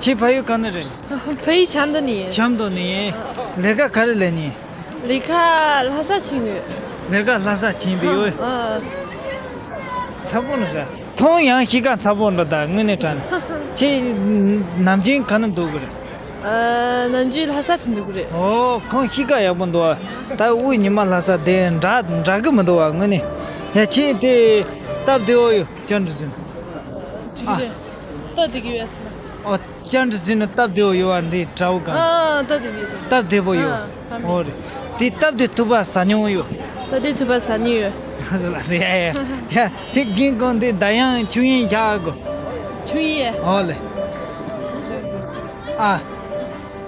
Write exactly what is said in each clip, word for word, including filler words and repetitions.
ཁྱེད་ཕ་ཡུལ་ག་ནས་རེད། ཕ་ཡུལ་ཆབ་མདོ་ནས་ཡིན། ཆབ་མདོ་ནས་ཡིན། ལས་ཀ་ག་རེ་ལས་ནི། ལས་ཀ་ལྷ་ས་ཕྱིན་ཡོད། ལས་ཀ་ལྷ་ས་ཕྱིན་པའི་ཡོད། ཨ། ཚ་པོ་ནི་ཟ། ཁོང་ཡང་གཤིས་ཀ་ཚ་པོ་འདྲ་ད་དངོས་གནས་དྲང་། ཁྱེད་ནམ་རྒྱུན་ག་ནས་འདུག་གི་རེད། ཨ། ནམ་རྒྱུན་ལྷ་ས་དུ་འདུག་གི་རེད། ཨོ། ཁོང་གཤིས་ཀ་ཡག་པོ་འདུག་བ། ད་དབུས་ཉི་མ་ལྷ་ས་དེ་འདྲ་འདྲ་གི་མི་འདུག་བ་དངོས་གནས། ཡ་ཁྱེད་དེ་སྟབས་བདེ་བོ་ཡོད་ཅན་འདྲ་ཟིན། ཨ། ད་དེ་གི་ཡོད་སྲིད། ཨོ། ཅན་འདྲ་ཟིན་ནི་སྟབས་བདེ་བོ་ཡོད་བ་འདི་འདྲ་བོ་གང་། ཨ། ད་དེ་གི་ཡོད། སྟབས་བདེ་བོ་ཡོད། ཨ། ཨོ་རེད། དེ་སྟབས་བདེ་ཐུག་པ་ཟ་མྱོང་ཡོད། ད་དེ་ཐུག་པ་ཟ་མྱོང་ཡོད། ལགས་སོ་ལགས་སོ། ཡ་ཡ་ཡ། དེ་རྒན་ཁོང་འདི་ད་ཡང་ཆུ་ཡན་བཞག་གོ། ཆུ་ཡན། ཨོ་ལེ། ཨ།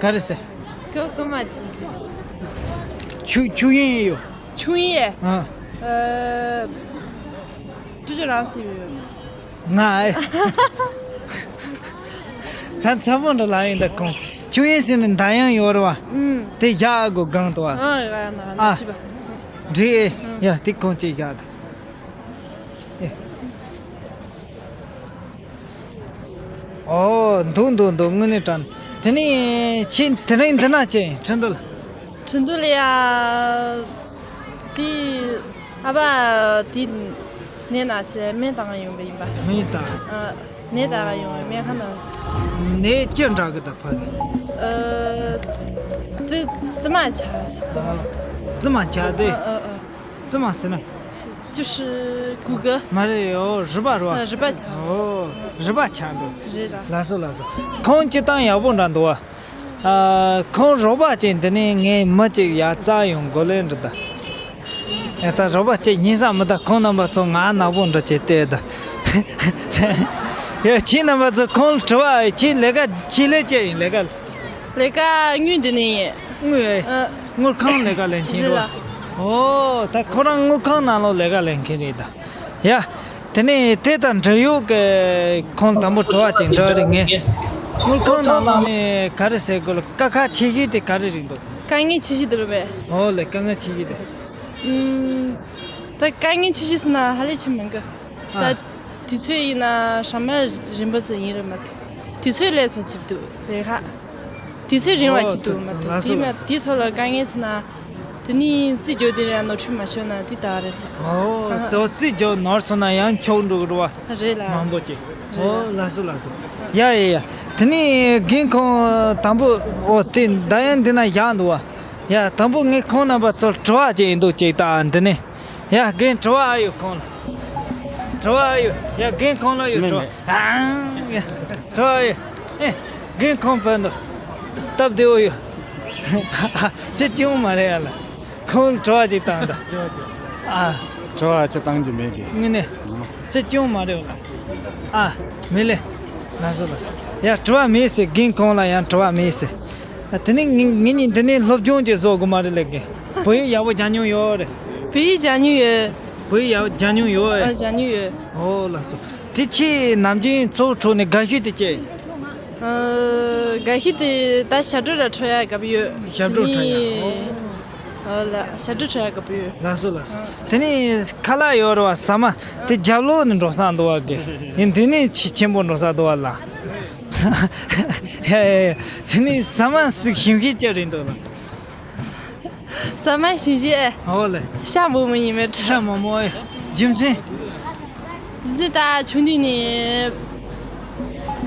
ག་རེ་ཟེར། ཀོ་ཀོ་མ། ཆུ་ཆུ་ཡན་ཡོད། ཆུ་ཡན། ཨ། ཨ། ཅུ་ཅུ་རང་སི་ཡོད། ང་ཨེ། ད་ཚ་པོ་འདྲ་ལ་ཡིན་ད་ཁོང་ཆུ་ཡན་ཟེར་ནི་ད་ཡང་ཡོད་རེད་བ། ཨུམ། དེ་བཞག་གོ་གང་དུ་བ། ཨ། ཡ་ཡ་ན་ཨ། ཅི་བ། འདྲི་ཨེ། ཡ་དེ་ཁོང་ཅི་བཞག་ད། ཨོ། འདུག་འདུག་འདུག་དངོས་གནས་དྲང་། དེ་ནས་ཁྱེད་དེ་རིང་འདི་ན་ཅི་ཡིན་ཁྲིན་ཏུ་ལ། ཁྲིན་ཏུ་ལ་ཡ། དེ་ཨ་ཕ་དེ་ནས་ན་ཆེ་སྨན་བཏང་ཡོང་བ་ཡིན་པ། སྨན་བཏང་། ཨ། ནས་བཏང་ཡོང་བའི་སྨན་ཁང་ན། ནས་ཅི་འདྲ་གི་ད་ཕ་གི། ཨ། དེ་རྫི་མ་ཆགས་ཤི་རྫི་མ། རྫི་མ་ཆགས་དེ། ཨ་ཨ་ཨ། རྫི་མ་ཟེར་ན། 就是骨骼། མ་རེད་ཡོ། རུས་པ་རུ། ཨ། རུས་པ་ཆགས། ཨོ། རུས་པ་ཆགས་འདུག་རེད་ལ། ལགས་སོ་ལགས་སོ། ཁོང་སྤྱིར་བཏང་ཡག་པོ་འདྲ་འདུག་བ། ཨ། ཁོང་རོགས་པ་ཅིག་འདི་ནས་ངའི་མི་ཅིག་ཡར་བཙལ་ཡོང་དགོས་ལེ་འདྲ་ད། ཡ་ད་རོགས་པ་ཅིག་ཉིན་ས་མི་ད་ཁོང་རྣམ་པ་ཚོ་ང་ནག་པོ་འདྲ་ཅིག་བལྟས་ད། ཡ་ཁྱེད་རྣམ་པ་ཚོ་ཁོང་ལ་དྲི་བ་ཁྱེད་ལས་ཀ་ཁྱེད་ལས་ཅི་ཡིན་ལས་ཀ། ལས་ཀ་དངུལ་འདི་ནས་ཡིན། དངུལ་ཨེ། ཨ། དངུལ་ཁང་ལས་ཀ་ལས་མཁན་རེད་རེད་ལ། ཨོ། ད་ཁོ་རང་དངུལ་ཁང་ནང་ལོགས་ལས་ཀ་ལས་མཁན་རེད་ད། ཡ། དེ་ནས་དེ་དང་འབྲེལ་ཡོད་ཀྱི་ཁོང་དང་པོ་དྲི་བ་ཅིག་འདྲི་རེད་ངས། དངུལ་ཁང་ནང་ལོགས་ནས་ག་རེ་ཟེར་དགོས་ལ་དཀའ་ཁག་ཆེ་ཤོས་དེ་ག་རེ་རེད་འདུག་དཀའ་ངལ་ཆེ་ཤོས་དེ་རེད་པས། ཨོ་ལེ་དཀའ་ངལ་ཆེ་ཤོས་དེ། ཨུམ། ད་དཀའ་ངལ་ཆེ་ཤོས་ཟེར་ན་ཧ་ལས་ཆེ་མི་འདུག་ད། ཨ། དུས་ཚོད་ཡིན་ན་ཧྲ་མ་རིམ་པ་ཙམ་ཡིན་རེད་མ་གཏོགས། དུས་ཚོད་ལས་ས་ཅིག་འདུག་ལས་ཀ། དུས་ཚོད་རིང་བ་ཨོ་ཅིག་འདུག་མ་གཏོགས། ལགས་སོ་དེ་མ་ལགས་སོ། དེའི་ཐོག་ལ་དཀའ་ངལ་ཟེར་ན། དེ་ནི་རྩིས་སྦྱོར་དེ་རེད་ནོར་འཁྲུལ་མ་ཤོར་ན་དེ་ད་རེད་ཟེར། ཨོ། ཨ་ཧ། གཙོ་བོ་རྩིས་སྦྱོར་ནོར་སོང་ན་ཡང་ཆོག་འགྲོ་གི་རེད་བ། རེད་ལ། མང་པོ་ཅིག་རེད་ལ། ཨོ་ལགས་སོ་ལགས་སོ། ཡ་ཡ་ཡ། དེ་ནི་རྒན་ཁོང་དང་པོ་ཨོ་དེ་ད་ཡང་འདི་ན་བཞག་འདུག་བ། ཡ་དང་པོ་ངས་ཁོང་རྣམ་པ་ཚོར་དྲི་བ་ཅིག་ཡིན་འདུག་ཅིག་ད་འདི་ནི། ཡ་རྒན་དྲི་བ་ཨ་ཡོད་ཁོང་ལ། དྲི་བ་ཨ་ཡོད། ཡ་རྒན་ཁོང་ལ་ཡོད་དྲི་བ། ཨང་། ཡ་དྲི་བ་ཨ་ཡོད། ཨེ། རྒན་ཁོང་བོད་འདུག་སྟབས་བདེ་བོ་ཡོད། ཅི་ཅུང་མ་རེད་ཡ་ལ། ཁོང་དྲི་བ་ཅིག་བཏང་ད། ཨ། དྲི་བ་ཅི་བཏང་རྒྱུ་མེད་གི། དངོས་གནས། ཅི་ཅུང་མ་རེད་ལ། ཨ། མི་ལེ། ལགས་སོ་ལགས་སོ། ཡ་དྲི་བ་མེད་ཟེར་རྒན་ཁོང་ལ་ཡང་དྲི་བ་མེད་ཟེར། ཨ། དེ་ནི་ངེད་ངེད་གཉིས་འདི་ནས་སློབ་སྦྱོང་ཅིག་བཟོ་དགོས་མ་རེད་ལེ་རྒན། བོད་ཡིག་ཡག་པོ་སྦྱང་མྱོང་ཡོད་རེད། བོད་ཡིག་སྦྱང་མྱོང་ཡོད། བོད་ཡིག་ཡག་པོ་སྦྱང་མྱོང་ཡོད་ཨེ། ཨ་སྦྱང་མྱོང་ཡོད། ཨོ་ལགས་སོ། དེ་ཁྱེད་ནམ་རྒྱུན་གཙོ་བོ་གྲོགས་ནས་དགའ་ཤོས་དེ་ཅི། ཨ། དགའ་ཤོས་དེ་ད་ཞབས་བྲོ་ར་འཁྲབ་ཡག་དགའ་པོ་ཡོད། ཞབས་བྲོ་འཁྲབ་ཡག་དེ་ནས། ཨོ། ཨོ་ལ་ཞབས་བྲོ་འཁྲབ་ཡག་དགའ་པོ་ཡོད། ལགས་སོ་ལགས་སོ། ཨ། དེ་ནས་ཁ་ལག་ཡོད་རེད་བ་ཟ་མ། དེ་རྒྱབ་ལོགས་ནས་འགྲོ་ས་འདུག་བ་གི། ཡིན་དེ་ནས་ཆེ་ཆེན་པོ་འགྲོ་ས་འདུག་བ་ལ། ཡ་ཡ་ཡ། དེ་ནས་ཟ་མ་ཟིག་ཞིམ་ཤོས་ཅི་རེད་འདུག་ལ། ཟ་མ་ཞིམ་ཤོས་ཨེ། ཨོ་ལེ། ཤ་མོག་མོག་ཡིན་མེད་ཤ་མོག་མོག་ཨེ། རྒྱུ་མཚན། རྒྱུ་མཚན་ད་ཆུང་དུས་ནས་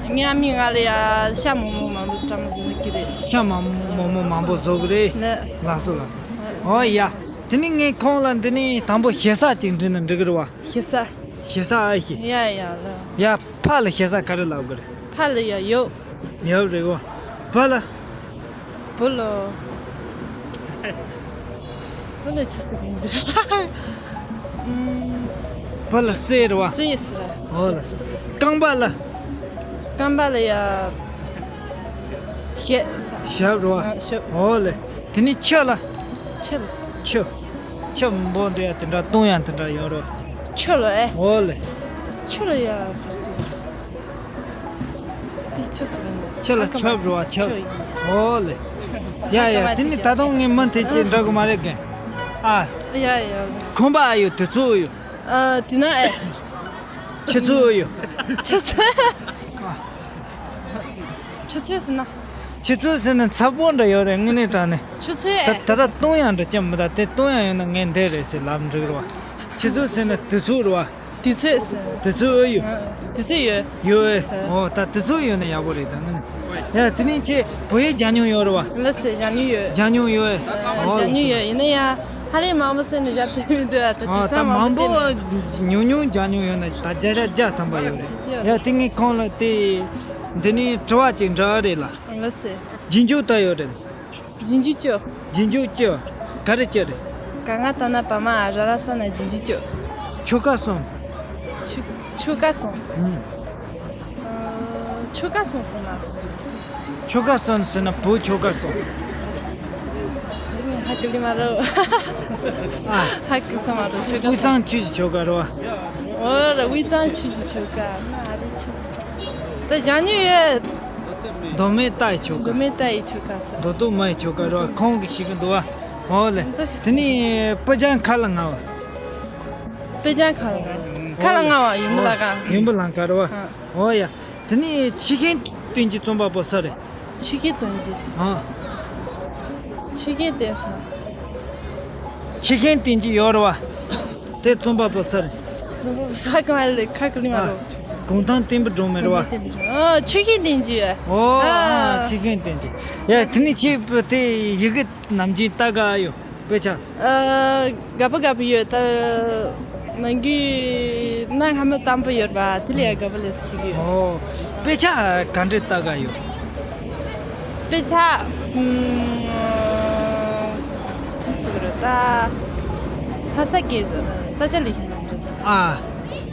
ང་མི་ང་ལ་ཡ་ཤ་མོག་མོག་མང་པོ་ཟ་མ་ཟ་ནི་གི་རེད། ཤ་མོག་མོག་མང་པོ་བཟོ་གི་རེད། ལགས་སོ་ལགས་སོ། ཨོ་ཡ། དེ་ནས་ངས་ཁོང་ལ་འདི་ནས་དང་པོ་ཞེ་ས་ཅིག་འདྲི་ན་འགྲིག་གི་རེད་བ། ཞེ་ས། ཞེ་ས་ཨེ་ཤེས། ཡ་ཡ་ལ། ཡ། ཕ་ལ་ཞེ་ས་ག་རེ་ལབ་དགོས་རེད། ཕ་ལ་ཡ་ཡོད། ཡོད་རེད་གོ། བུ་ལ། བུ་ལ། བུ་ལ་ཆི་ཟེར་གི་འདི་ར། ཨུམ། བུ་ལ་སྲས་རེད་བ། སྲས་ཟེར། འོ་ལ། རྐང་པ་ལ། རྐང་པ་ལ་ཡ། ཞབས་ཟེར། ཞབས་རེད་བ། ཨ་ཞབས། འོ་ལེ། དེ་ནས་ཁྱི་ལ། ཁྱི་ལ། ཁྱི། ཁྱི་མང་པོ་འདི་ཡ་དེ་འདྲ་སྟོང་ཡ་དེ་འདྲ་ཡོད་རེད། ཁྱི་ལ་ཨེ། འོ་ལེ། ཁྱི་ལ་ཡ་ག་རེ་ཟེར། དེ་ཁྱི་ཟེར་གི་འདུག་ཁྱི་ལ་ཨ་ཁྱབ་རེད་བ་ཁྱབ། ཁྱི་ཡིན། འོ་ལེ། ཡ་ཡ་དེ་ནི་ད་དུང་ངས་མི་དེ་ཅིག་འདྲི་གི་མ་རེད་གན། ཨ། ཡ་ཡ། ཁོམ་པ་ཨ་ཡོད་དེ་ཚོ་ཡོད། ཨ་དེ་ན་ཨེ། ཁྱི་ཚོ་ཡོད། ཁྱི་ཚོ། ཨ། ཆུ་ཚོད་ཟེར་ན། ཆུ་ཚོད་ཟེར་ན་ཚ་པོ་འདྲ་ཡོད་རེད། དངོས་གནས་དྲང་གནས། ཆུ་ཚོད། ད་ད་ལྟ་སྟོན་དབྱངས་འདྲ་ཅན་མི་ད་དེ་སྟོན་དབྱངས་ཡོད་ན་ངས་འདི་རེད་ཟེར་ལབ་འགྲིག་རེད་བ། ཆུ་ཚོད་ཟེར་ན་དུས་ཚོད་རེད་བ། དུས་ཚོད་ཟེར། དུས་ཚོད་ཨེ་ཡོད། ཨ། དུས་ཚོད་ཡོད། ཡོད་ཨེ། ཨ། ཨོ་ད་དུས་ཚོད་ཡོད་ན་ཡག་པོ་རེད་ད་ངས་ནི། ཡ་དེ་ནས་ཁྱེད་བོད་ཡིག་སྦྱང་མྱོང་ཡོད་རེད་བ། ལགས་སེ། སྦྱང་མྱོང་ཡོད། སྦྱང་མྱོང་ཡོད་ཨེ། ཨ། ཨོ་སྦྱང་མྱོང་ཡོད། ཡིན་ན་ཡང་ཧ་ལས་མང་པོ་ཟེར་ནས་བཞག་ཐུབ་མི་འདུག་ཨ། ད་ཨོ་དུས་ད་ཚོད་མང་མང་པོ་པོ་བལྟས་ནས། ཉུང་ཉུང་སྦྱང་མྱོང་ཡོད་ན་ད་བརྒྱ་ཆ་བརྒྱ་ཐམ་པ་ཡོད་རེད། ཡོད། ཡ་དེ་ངས་ཁོང་ལ་དེ་འདི་ནས་དྲི་བ་ཅིག་འདྲི་ཨ་རེད་ལ། ལགས་སེ། རྗེས་འཇུག་ལྟ་ཡོད་རེད། རྗེས་འཇུག་བཅུ། རྗེས་འཇུག་བཅུ། ག་རེ་བཅུ་རེད། ག་ང་ད་ན་བ་མ་ར་ལ་ས་ན་རྗེས་འཇུག་བཅུ། ཆོལ་ཁ་གསུམ། ཆོལ་ཆོལ་ཁ་གསུམ། ཨུམ། ཨ། ཆོལ་ཁ་གསུམ་ཟེར་ན། ཆོལ་ཁ་གསུམ་ཟེར་ན་བོད་ཆོལ་ཁ་གསུམ། ཧ་གི་ལི་མ་རོ། ཨ། ཧ་གི་ས་མ་རོ་ཆོལ་ཁ་གསུམ། དབུས་གཙང་ཆོས་ཀྱི་ཆོལ་ཁ་རེད་བ། འོ་ར་དབུས་གཙང་ཆོས་ཀྱི་ཆོལ་ཁ་ན་ཨ་རི་ཆི་ཟེར། ད་སྦྱང་མྱོང་ཡོད། མདོ་སྨད་རྟ་ཡི་ཆོལ་ཁ། མདོ་སྨད་རྟ་ཡི་ཆོལ་ཁ་ཟེར། མདོ་སྟོད་མ་ཡི་ཆོལ་ཁ་རེད་བ། ཁོང་གིས་ཤེས་ཀྱི་འདུག་བ། འོ་ལེ། དེ་ནས་སྤུ་རྒྱལ་ཁ་ལ་ང་བ། སྤུ་རྒྱལ་ཁ་ལ་ང་། ཁ་ལ་ང་བ་ཡུམ་བུ་ལ་ཁ། ཡུམ་བུ་ལ་ཁ་རེད་བ། ཨ། འོ་ཡ། དེ་ནས་ཆོས་མཁན་བསྟན་འཛིན་རྩོམ་པ་པོ་སུ་རེད། ཆོས་མཁན་བསྟན་འཛིན། ཨ། ཆོས་མཁན་བསྟན་འཛིན། ཆོས་མཁན་བསྟན་འཛིན་ཡོད་རེད་བ། དེ་རྩོམ་པ་པོ་སུ་རེད། རྩོམ་པ་པོ་ཧ་གོ་མ་རེད། ཁ་ཀུ་ལི་མ་རོ། གུང་ཐང་བསྟན་པའི་སྒྲོན་མེ་རེད་བ། ཨ། ཆོས་མཁན་བསྟན་འཛིན་ཡོད། ཨོ། ཨ། ཨ། ཆོས་མཁན་བསྟན་འཛིན། ཡ་དེ་ནས་ཁྱེད་དེ་ཡི་གེ་ནམ་རྒྱུན་ལྟ་ག་ཡོད། དཔེ་ཆ། ཨ། དགའ་པོ་དགའ་པོ་ཡོད། ད་ནམ་རྒྱུན་གནའ་སྔ་མོ་དང་པོ་ཡོད་པ་དེ་ལས་དགའ་པོ་ལས་བྱེད་ཀྱི་ཡོད། ཨོ། དཔེ་ཆ་ག་འདྲས་ལྟ་ག་ཡོད། དཔེ་ཆ། ཨུམ། ཁྱེད་ཟེར་གི་རེད་ད། ལྷ་ས་གི་ས་སྐྱ་ལེགས་བཤད་ནང་འདྲ། ཨ།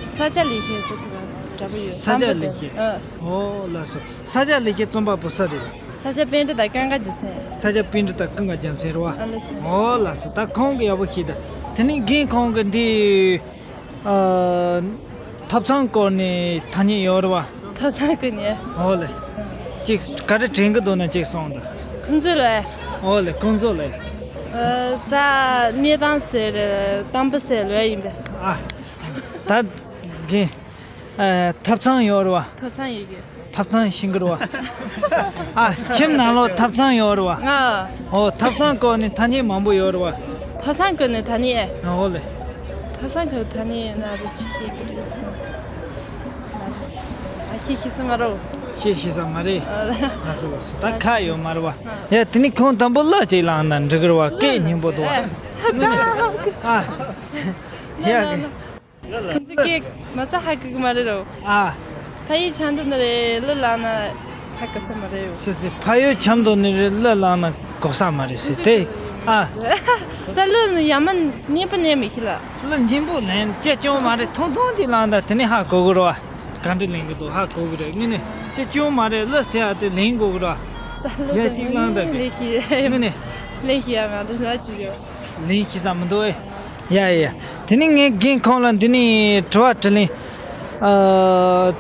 ས་སྐྱ་ལེགས་བཤད་ཟེར་དུས་འདྲ་པོ་ཡོད། ས་སྐྱ་ལེགས་བཤད། ཨ། ཨོ་ལགས་སོ། ས་སྐྱ་ལེགས་བཤད་རྩོམ་པ་པོ་སུ་རེད། ས་སྐྱ་པཎྜི་ཏ་ཀུན་དགའ་རྒྱལ་མཚན། ས་སྐྱ་པཎྜི་ཏ་ཀུན་དགའ་རྒྱལ་མཚན་རེད་བ། ཨ་ལགས་སོ། ཨོ་ལགས་སོ། ད་ཁོང་གི་ཡག་པོ་ཤེས་ད། དེ་ནས་རྒན་ཁོང་གི་འདི། ཨ། ཐབ་ཚང་སྐོར་ནས་ཐ་སྙད་ཡོད་རེད་བ། ཐབ་ཚང་སྐོར་ནས། ཨོ་ལེ། ཨ། ཅིག་ག་རེ་དྲན་གི་འདུག་ན་ཅིག་གསུངས་དང་། ཁོང་ཚོ་ལ། ཨོ་ལེ་ཁོང་ཚོ་ལ། ཨ། ད་གནས་སྟངས་ཟེར་དང་པོ་ཟེར་ལོས་ཡིན་པས། ཨ། ད་རྒན། ཨ། ཐབ་ཚང་ཡོད་རེད་བ། ཐབ་ཚང་ཡོད་གི། ཐབ་ཚང་ཤིང་གི་རེད་བ། ཨ། ཁྱིམ་ནང་ལོགས་ཐབ་ཚང་ཡོད་རེད་བ། ཨ། ཨོ་ཐབ་ཚང་སྐོར་ནས་ཐ་སྙད་མང་པོ་ཡོད་རེད་བ། ཐབ་ཚང་སྐོར་ནས་ཐ་སྙད། ཨོ་ལེ། ཐབ་ཚང་སྐོར་ཐ་སྙད་ན་རེ་ཆི་ཤེས་ཀྱི་རེད་ཟེར། ན་རེ་ཆི་ཟེར། ཨ་ཤེས་ཤེས་ས་མ་རེད། ཤེས་ཤེས་ས་མ་རེད། ཨ་ལ། ལགས་སོ་ལགས་སོ། ད་ཁ་ཡོད་མ་རེད་བ། ཡ་དེ་ནི་ཁོང་དང་པོ་གླུ་ཅིག་བླངས་ན་འགྲིག་གི་རེད་བ། སྐད་སྙན་པོ་འདུག་བ། ཨ། ཡ། ཁོང་ཚོ་སྐད་མ་རྩ་ཧ་གོ་གི་མ་རེད་རོ། ཨ། ཕ་ཡུལ་ཆབ་མདོ་ནས་རེད། གླུ་བླངས་ན་ཧ་གོ་ས་མ་རེད་ཡོ། སི་སི། ཕ་ཡུལ་ཆབ་མདོ་ནས་རེད། གླུ་བླངས་ན་གོ་ས་མ་རེད་སི་དེ། ཨ། ད་གླུ་ནི་ཡ་མ་སྙན་པོ་ལེན་མི་ཤེས་ལ། གླུ་སྙན་པོ་ལེན་ཅི་སྐྱོན་མ་རེད། ཐུང་ཐུང་ཅིག་བླངས་ད་དེ་ནས་ཧ་གོ་གི་རེད་བ། ག་འདྲ་ལེན་གི་འདུག་ཧ་གོ་གི་རེད། དངོས་གནས་ཅི་སྐྱོན་མ་རེད། གླུ་ཟེར་ཡ་དེ་ལེན་དགོས་གི་རེད་བ། ད་གླུ་ཡ་དེ་གཅིག་བླངས་ད་དེ་ལེན་ཤེས་ཡ་དངོས་གནས་ལེན་ཤེས་ཡ་མ་རེད་ན་ཅི་ཡོད། ལེན་ཤེས་ས་མི་འདུག་ཨེ། ཡ་ཡ་ཡ། དེ་ནི་ངས་རྒན་ཁོང་ལ་འདི་ནི་དྲི་བ་དྲིས་ལན། ཨ།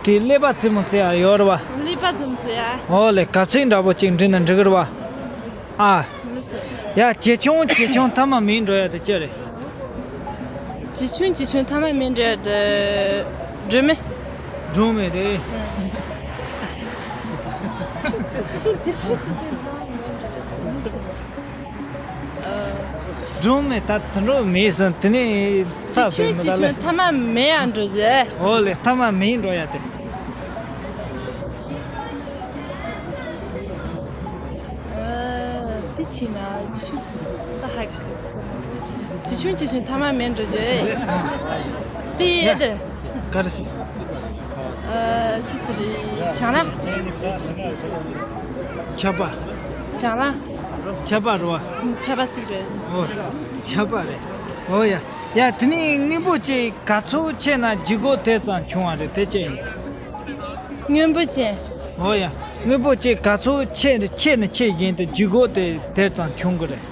དེ་ཀླད་པ་རྩེད་མོ་རྩེ་ཡ་ཡོད་རེད་བ། ཀླད་པ་རྩེད་མོ་རྩེ་ཡ། འོ་ལེ་གབ་ཚིག་འདྲ་པོ་ཅིག་འབྲི་ན་འགྲིག་གི་རེད་བ། ཨ། ཡ་ཇེ་ཆུང་ཇེ་ཆུང་ཐ་མ་མེད་འགྲོ་ཡ་དེ་ཅི་རེད། ཇེ་ཆུང་ཇེ་ཆུང་ཐ་མ་མེད་འགྲོ་ཡ་དེ་སྒྲོན་མེ། སྒྲོན་མེ་རེད། ཇེ་ཆུང་ཇེ་ཆུང་ཐ་མ་མེད་འགྲོ་ཡ་དེ། སྒྲོན་མེ་ད་དུད་འགྲོ་མེད་སོང་དེ་ནས་ཚ་བའི་མི་ད་ལས། ཐ་མ་མེད་ཡ་འགྲོ་རྒྱུ། འོ་ལེ་ཐ་མ་མེད་འགྲོ་ཡ་དེ། དེ་ཕྱིན་ན་ཇི་ཤུ་ད་ཧ་གི་སོང་། ཇི་ཆུང་ཇི་ཆུང་ཐ་མ་མེད་འགྲོ་རྒྱུ། དེ་ཡེ་དེར། ག་རེ་ཟེར། ཨ། ཆི་ཟེར་རེད། ཆང་རག་ཆབ་པ། ཆང་རག་ཆབ་པ་རེད་བ། ཆབ་པ་ཟིག་རེད། ཨོ། ཆབ་པ་རེད། ཨོ་ཡ། ཡ་དེ་ནི་སྔོན་པོ་ཅན་ག་ཚོད་ཆེ་ན་ལྗིད་ཁོག་དེ་ཙམ་ཆུང་བ་རེད། དེ་ཅི་ཡིན། སྔོན་པོ་ཅན། ཨོ་ཡ། སྔོན་པོ་ཅན་ག་ཚོད་ཆེ་ཆེ་ན་ཆེ་བཞིན་དུ་ལྗིད་ཁོག་དེ་དེ་ཙམ་ཆུང་གི་རེད།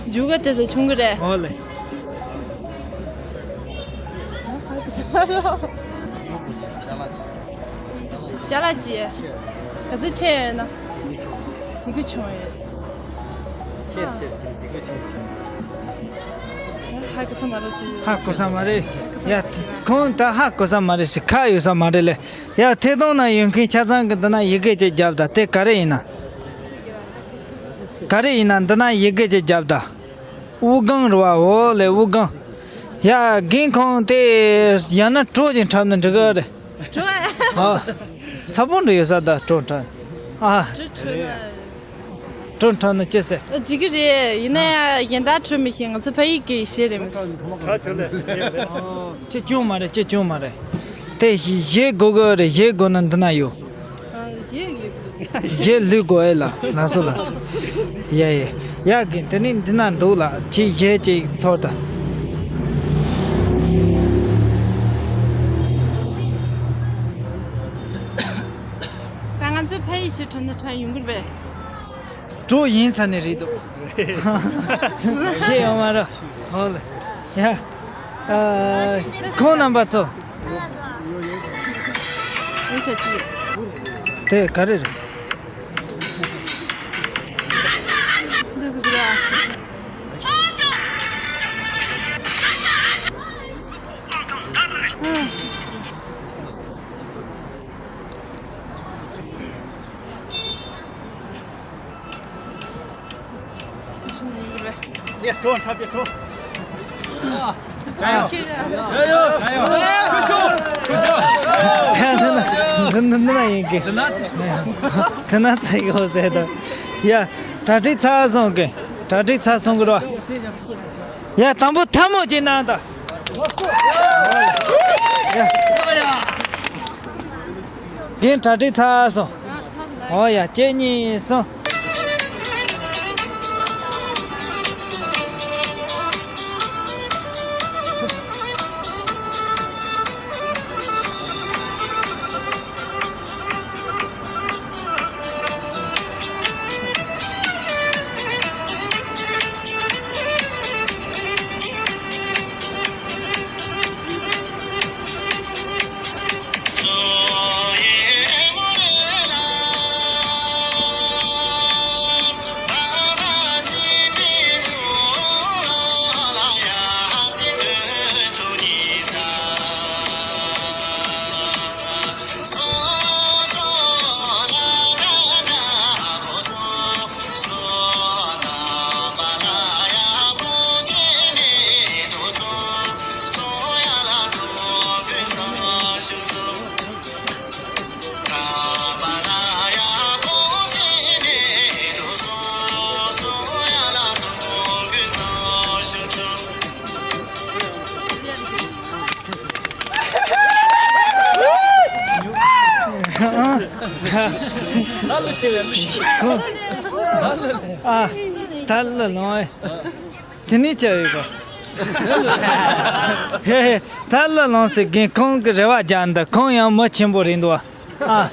ལྗིད་ཁོག་དེ་ཙམ་ཆུང་གི་རེད། ཨོ་ལེ། ཅ་ལག་ཅི། ག་ཚོད་ཆེ་ཡོད་ན། ལྗིད་ཁོག་ཆུང་ཡོད། ཆེ་ཆེ་ཆེ་ལྗིད་ཁོག་ཆུང་ཆུང་། ཧ་གོ་ས་མ་རེད་ཅི། ཧ་གོ་ས་མ་རེད། ཡ། ཁོང་ད་ཧ་གོ་ས་མ་རེད་ཟེར། ཁག་ཡོད་ས་མ་རེད་ལེ། ཡ། ཐད་གཏོང་ནང་ཡོད་མཁན་ཆ་ཚང་གི་འདི་ན་ཡི་གེ་ཅིག་རྒྱོབ་དང་། དེ་ག་རེ་ཡིན་ན། ག་རེ་ཡིན་ན་འདི་ན་ཡི་གེ་ཅིག་རྒྱོབ་དང་། དབུགས་ལྒང་རེད་བ། འོ་ལེ། དབུགས་ལྒང་། ཡ། རྒན་ཁོང་དེ་ཡང་ན་གྲོ་ཅིག་འཁྲབ་ན་འགྲིག་གི་རེད། གྲོ་ཨ། ཨ། ཚ་པོ་འདྲ་ཡོད་ས་ད་གྲོ་འཁྲབ། ཨ། གྲོ་གྲོ་ན། གྲོ་འཁྲབ་ན་ཅི་ཟེར། འགྲིག་གི་རེད། ཡིན་ན་ཡང་གཞན་དག་གྲོ་མི་ཤེས། ང་ཚོ་ཕ་ཡུལ་གི་གཞས་རེད་མི་སྲིད། ཁྲ་ཆོ་ལེ་གཞས་རེད། ཅི་ཅུང་མ་རེད། ཅི་ཅུང་མ་རེད། དེ་གཞས་དགོས་གི་རེད། གཞས་དགོས་ན་འདི་ན་ཡོད། ཨ། གཞས་ཡོད་གི་རེད། གཞས་ལུས་དགོས་ཨེ་ལ། ལགས་སོ་ལགས་སོ། ཡ་ཡ། ཡ་གི་དེ་ནི་འདི་ན་འདུག་ལགས། ཅི་གཞས་ཅིག་ཚོར་ད། ད་ང་ཚོའི་ཕ་ཡུལ་གཞས་འཁྲབ་ན་འཁྲབ་ཡོང་གི་རེད་པས། གྲོ་ཡིན་ཚ་ནི་རེད་འདུག་གཞས་ཡོད་མ་རེད། ཧོ་ལེ། ཡ། ཨ། ཁོང་རྣམ་པ་ཚོ། དེ་ག་རེ་རེད། འདི་ཟེར་གི་ར། ཡ། གྲོ་འཁྲབ་པའི་གྲོ། ཡ། འདི་ན་འདི་ན་ཡིན་གི། འདི་ན་ཚེ་གོ་ཟེར་ད། ཡ། གྲ་སྒྲིག་ཚར་སོང་གི། གྲ་སྒྲིག་ཚར་སོང་གི་རོ། ཡ། དང་པོ་ཐལ་མོ་ཅིག་གནང་དང་། ཡ། རྒན་གྲ་སྒྲིག་ཚར་སོང་། ཨོ་ཡ། གཅིག་གཉིས་གསུམ། ཨ། ཐལ་ལ་ལོང་། དེ་ནས་བྱ་ཡོད་པ། ཧེ་ཧེ། ཐལ་ལ་ལོང་ཟེར་མཁན་ཁོང་གི་རེ་བ་རྒྱག་འདི། ཁོང་ཡང་མི་ཆེན་པོ་རེད་འདུག་བ། ཨ།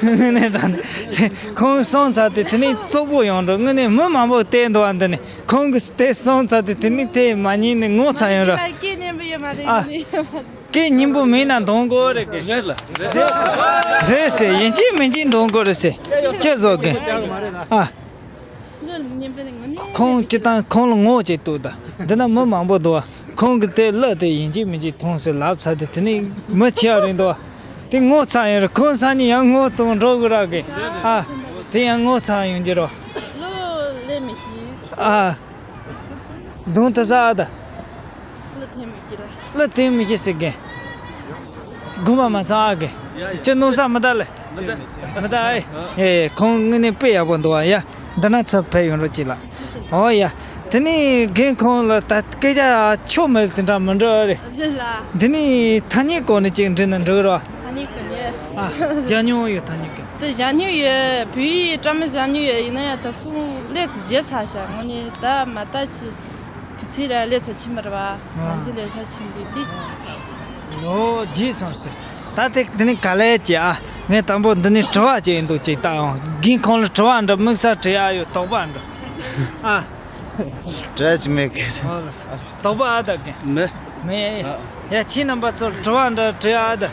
དངོས་གནས་དྲང་གནས་ཁོང་སོང་ཚར་དུས་དེ་ནས་བཙོག་པོ་ཡོང་འགྲོ། དངོས་གནས་མི་མང་པོ་བལྟས་འདུག་བ། འདི་ནས་ཁོང་གི་དེ་སོང་ཚར་དུས་དེ་ནས་དེ་མ་ཉན་ནས་ངོ་ཚ་ཡོང་ར། སྐད་སྙན་པོ་ཡོད་མ་རེད། ཨ། ཡིན་ནི་ཡོད་མ་རེད། སྐད་སྙན་པོ་མིན་ན་འདོན་དགོས་རེད་གི། རེད་ལ། རེད་ཟེར། ཡིན་གཅིག་མིན་གཅིག་འདོན་དགོས་རེད་ཟེར། ཅི་བཟོ་གི། ཨ། ཁོང་སྤྱི་བཏང་ཁོང་ལ་ངོ་ཅིག་གཏུག་ད། འདི་ན་མི་མང་པོ་འདུག་བ། ཁོང་གི་དེ་གླུ་དེ་ཡིན་གཅིག་མིན་གཅིག་ཐོངས་ཟེར་ལབ་ཚར་དུས་དེ་ནས་མི་ཆེ་བ་རེད་འདུག་བ། དེ་ངོ་ཚ་ཡོང་ར། ཁོང་སང་ཉིན་ཡང་ངོ་གཏོང་འགྲོ་དགོས་ར་གི། ཨ། དེ་ཡང་ངོ་ཚ་ཡོང་གི་རོ། གླུ་ལེན་མི་ཤེས། ཨ། གདོང་དེ་ས་ཨ་ད། གླུ་འཐེན་མི་ཤེས་ར། གླུ་འཐེན་མི་ཤེས་ཟེར་གི། དགོངས་པ་མ་ཚོམ་ཨ་གི། ཅི་གནོད་ས་མི་ད་ལེ། མི་ད་ཨེ། ཨེ། ཁོང་དངོས་གནས་དཔེ་ཡག་པོ་འདུག་བ་ཡ། འདི་ན་ཚུར་ཕེབས་ཡོང་རོགས་གྱིས་ལ། ཨོ་ཡ། དེ་ནས་རྒན་ཁོང་ལ་ད་སྐད་ཆ་ཆོ་མེད་དེ་འདྲ་མི་འདྲི་རེད། རེད་ལ། འདི་ནས་ཐ་སྙད་སྐོར་ནས་ཅིག་འདྲི་ན་འགྲིག་རོ། ཐ་སྙད་སྐོར་ནས། ཨ། སྦྱང་མྱོང་ཡོད། ཐ་སྙད་སྐོར། དེ་སྦྱང་མྱོང་ཡོད། བོད་ཡིག་བཀྲ་མི་སྦྱང་མྱོང་ཡོད། ཡིན་ན་ཡང་ད་སོང་ལས་སུ་བརྗེད་ཚར་ཤག་དངོས་གནས་ད་མ་ལྟ་ཅི། དུས་ཚོད་ལ་ལས་ས་ཕྱིན་པ་རེད་བ། ཨ། ང་ཚོ་ལས་ས་ཕྱིན་དུས་དེ། ལོ་རྗེས་སོང་ཟེར། ད་དེ་དེ་ནི་ག་ལེ་ཅེ་ཨ། ངས་དང་པོ་འདི་ནི་དྲི་བ་ཅིག་ཡིན་འདུག་ཅིག་ལྟ་ཡོང་། རྒན་ཁོང་ལ་དྲི་བ་འདྲ་དམིགས་བསལ་དྲི་ཡ་ཡོད། དོགས་པ་འདྲ། ཨ། དྲི་བ་ཅིག་མེད་གི། ཨོ་ལགས་སོ། དོགས་པ་ཨ་ད་གི། མེད། མེད། ཨ། ཡ་ཁྱེད་རྣམ་པ་ཚོར་དྲི་བ་འདྲ་དྲི་ཡ་ཨ་ད།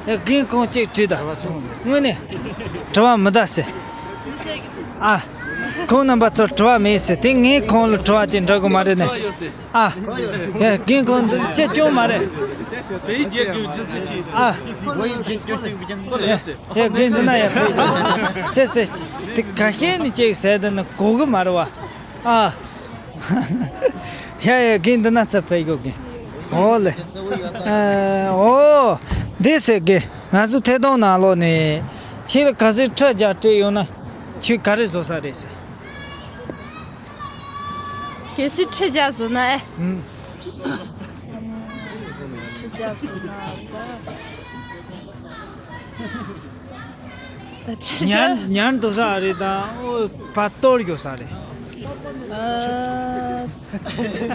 ཡ་རྒན་ཁོང་ཅིག་དྲིས་ད། དངོས་གནས། དྲི་བ་མི་ད་ཟེར། ཨ། ཁོང་རྣམ་པ་ཚོར་དྲི་བ་མེད་ཟེར། དེ་ངས་ཁོང་ལ་དྲི་བ་ཅིག་འདྲི་དགོས་མ་རེད་ནས། ཨ། ཡ་རྒན་ཁོང་འདི་ཅི་སྐྱོན་མ་རེད། བོད་ཡིག་རྒྱབ་རྒྱུ་རྒྱུ་མཚན་ཅི་ཡིན། ཨ། ཡ་རྒན་འདི་ན་ཡ་ཕེབས་ཡོད། སེ་སེ། དེ་ཁ་ཤས་ནི་ཅིག་ཟེར་དུ་ནི་གོ་གི་མ་རེད་བ། ཨ། ཡ་ཡ་རྒན་འདི་ན་ཚ་ཕེབས་ཡོད་གི། ཨོ་ལེ། ཨ། ཨོ། འདི་ཟེར་གི། ང་ཚོ་ཐད་གཏོང་ནང་ལོགས་ནས་ཁྱེད་ལ་གལ་སྲིད་ཁྲི་བརྒྱ་སྤྲད་ཡོང་ན་ཁྱོད་ག་རེ་བཟོ་ས་རེད་ཟེར། གལ་སྲིད་ཁྲི་བརྒྱ་བཟོ་ན་ཨེ། ཨུམ། ཁྲི་བརྒྱ་བཟོ་ན་ད། ད་ཁྲི་བརྒྱ། ཉར་ཉར་འདུག་ས་རེད་དང་། ཨོ། ཕར་གཏོར་རྒྱུ་ས་རེད། ཨ།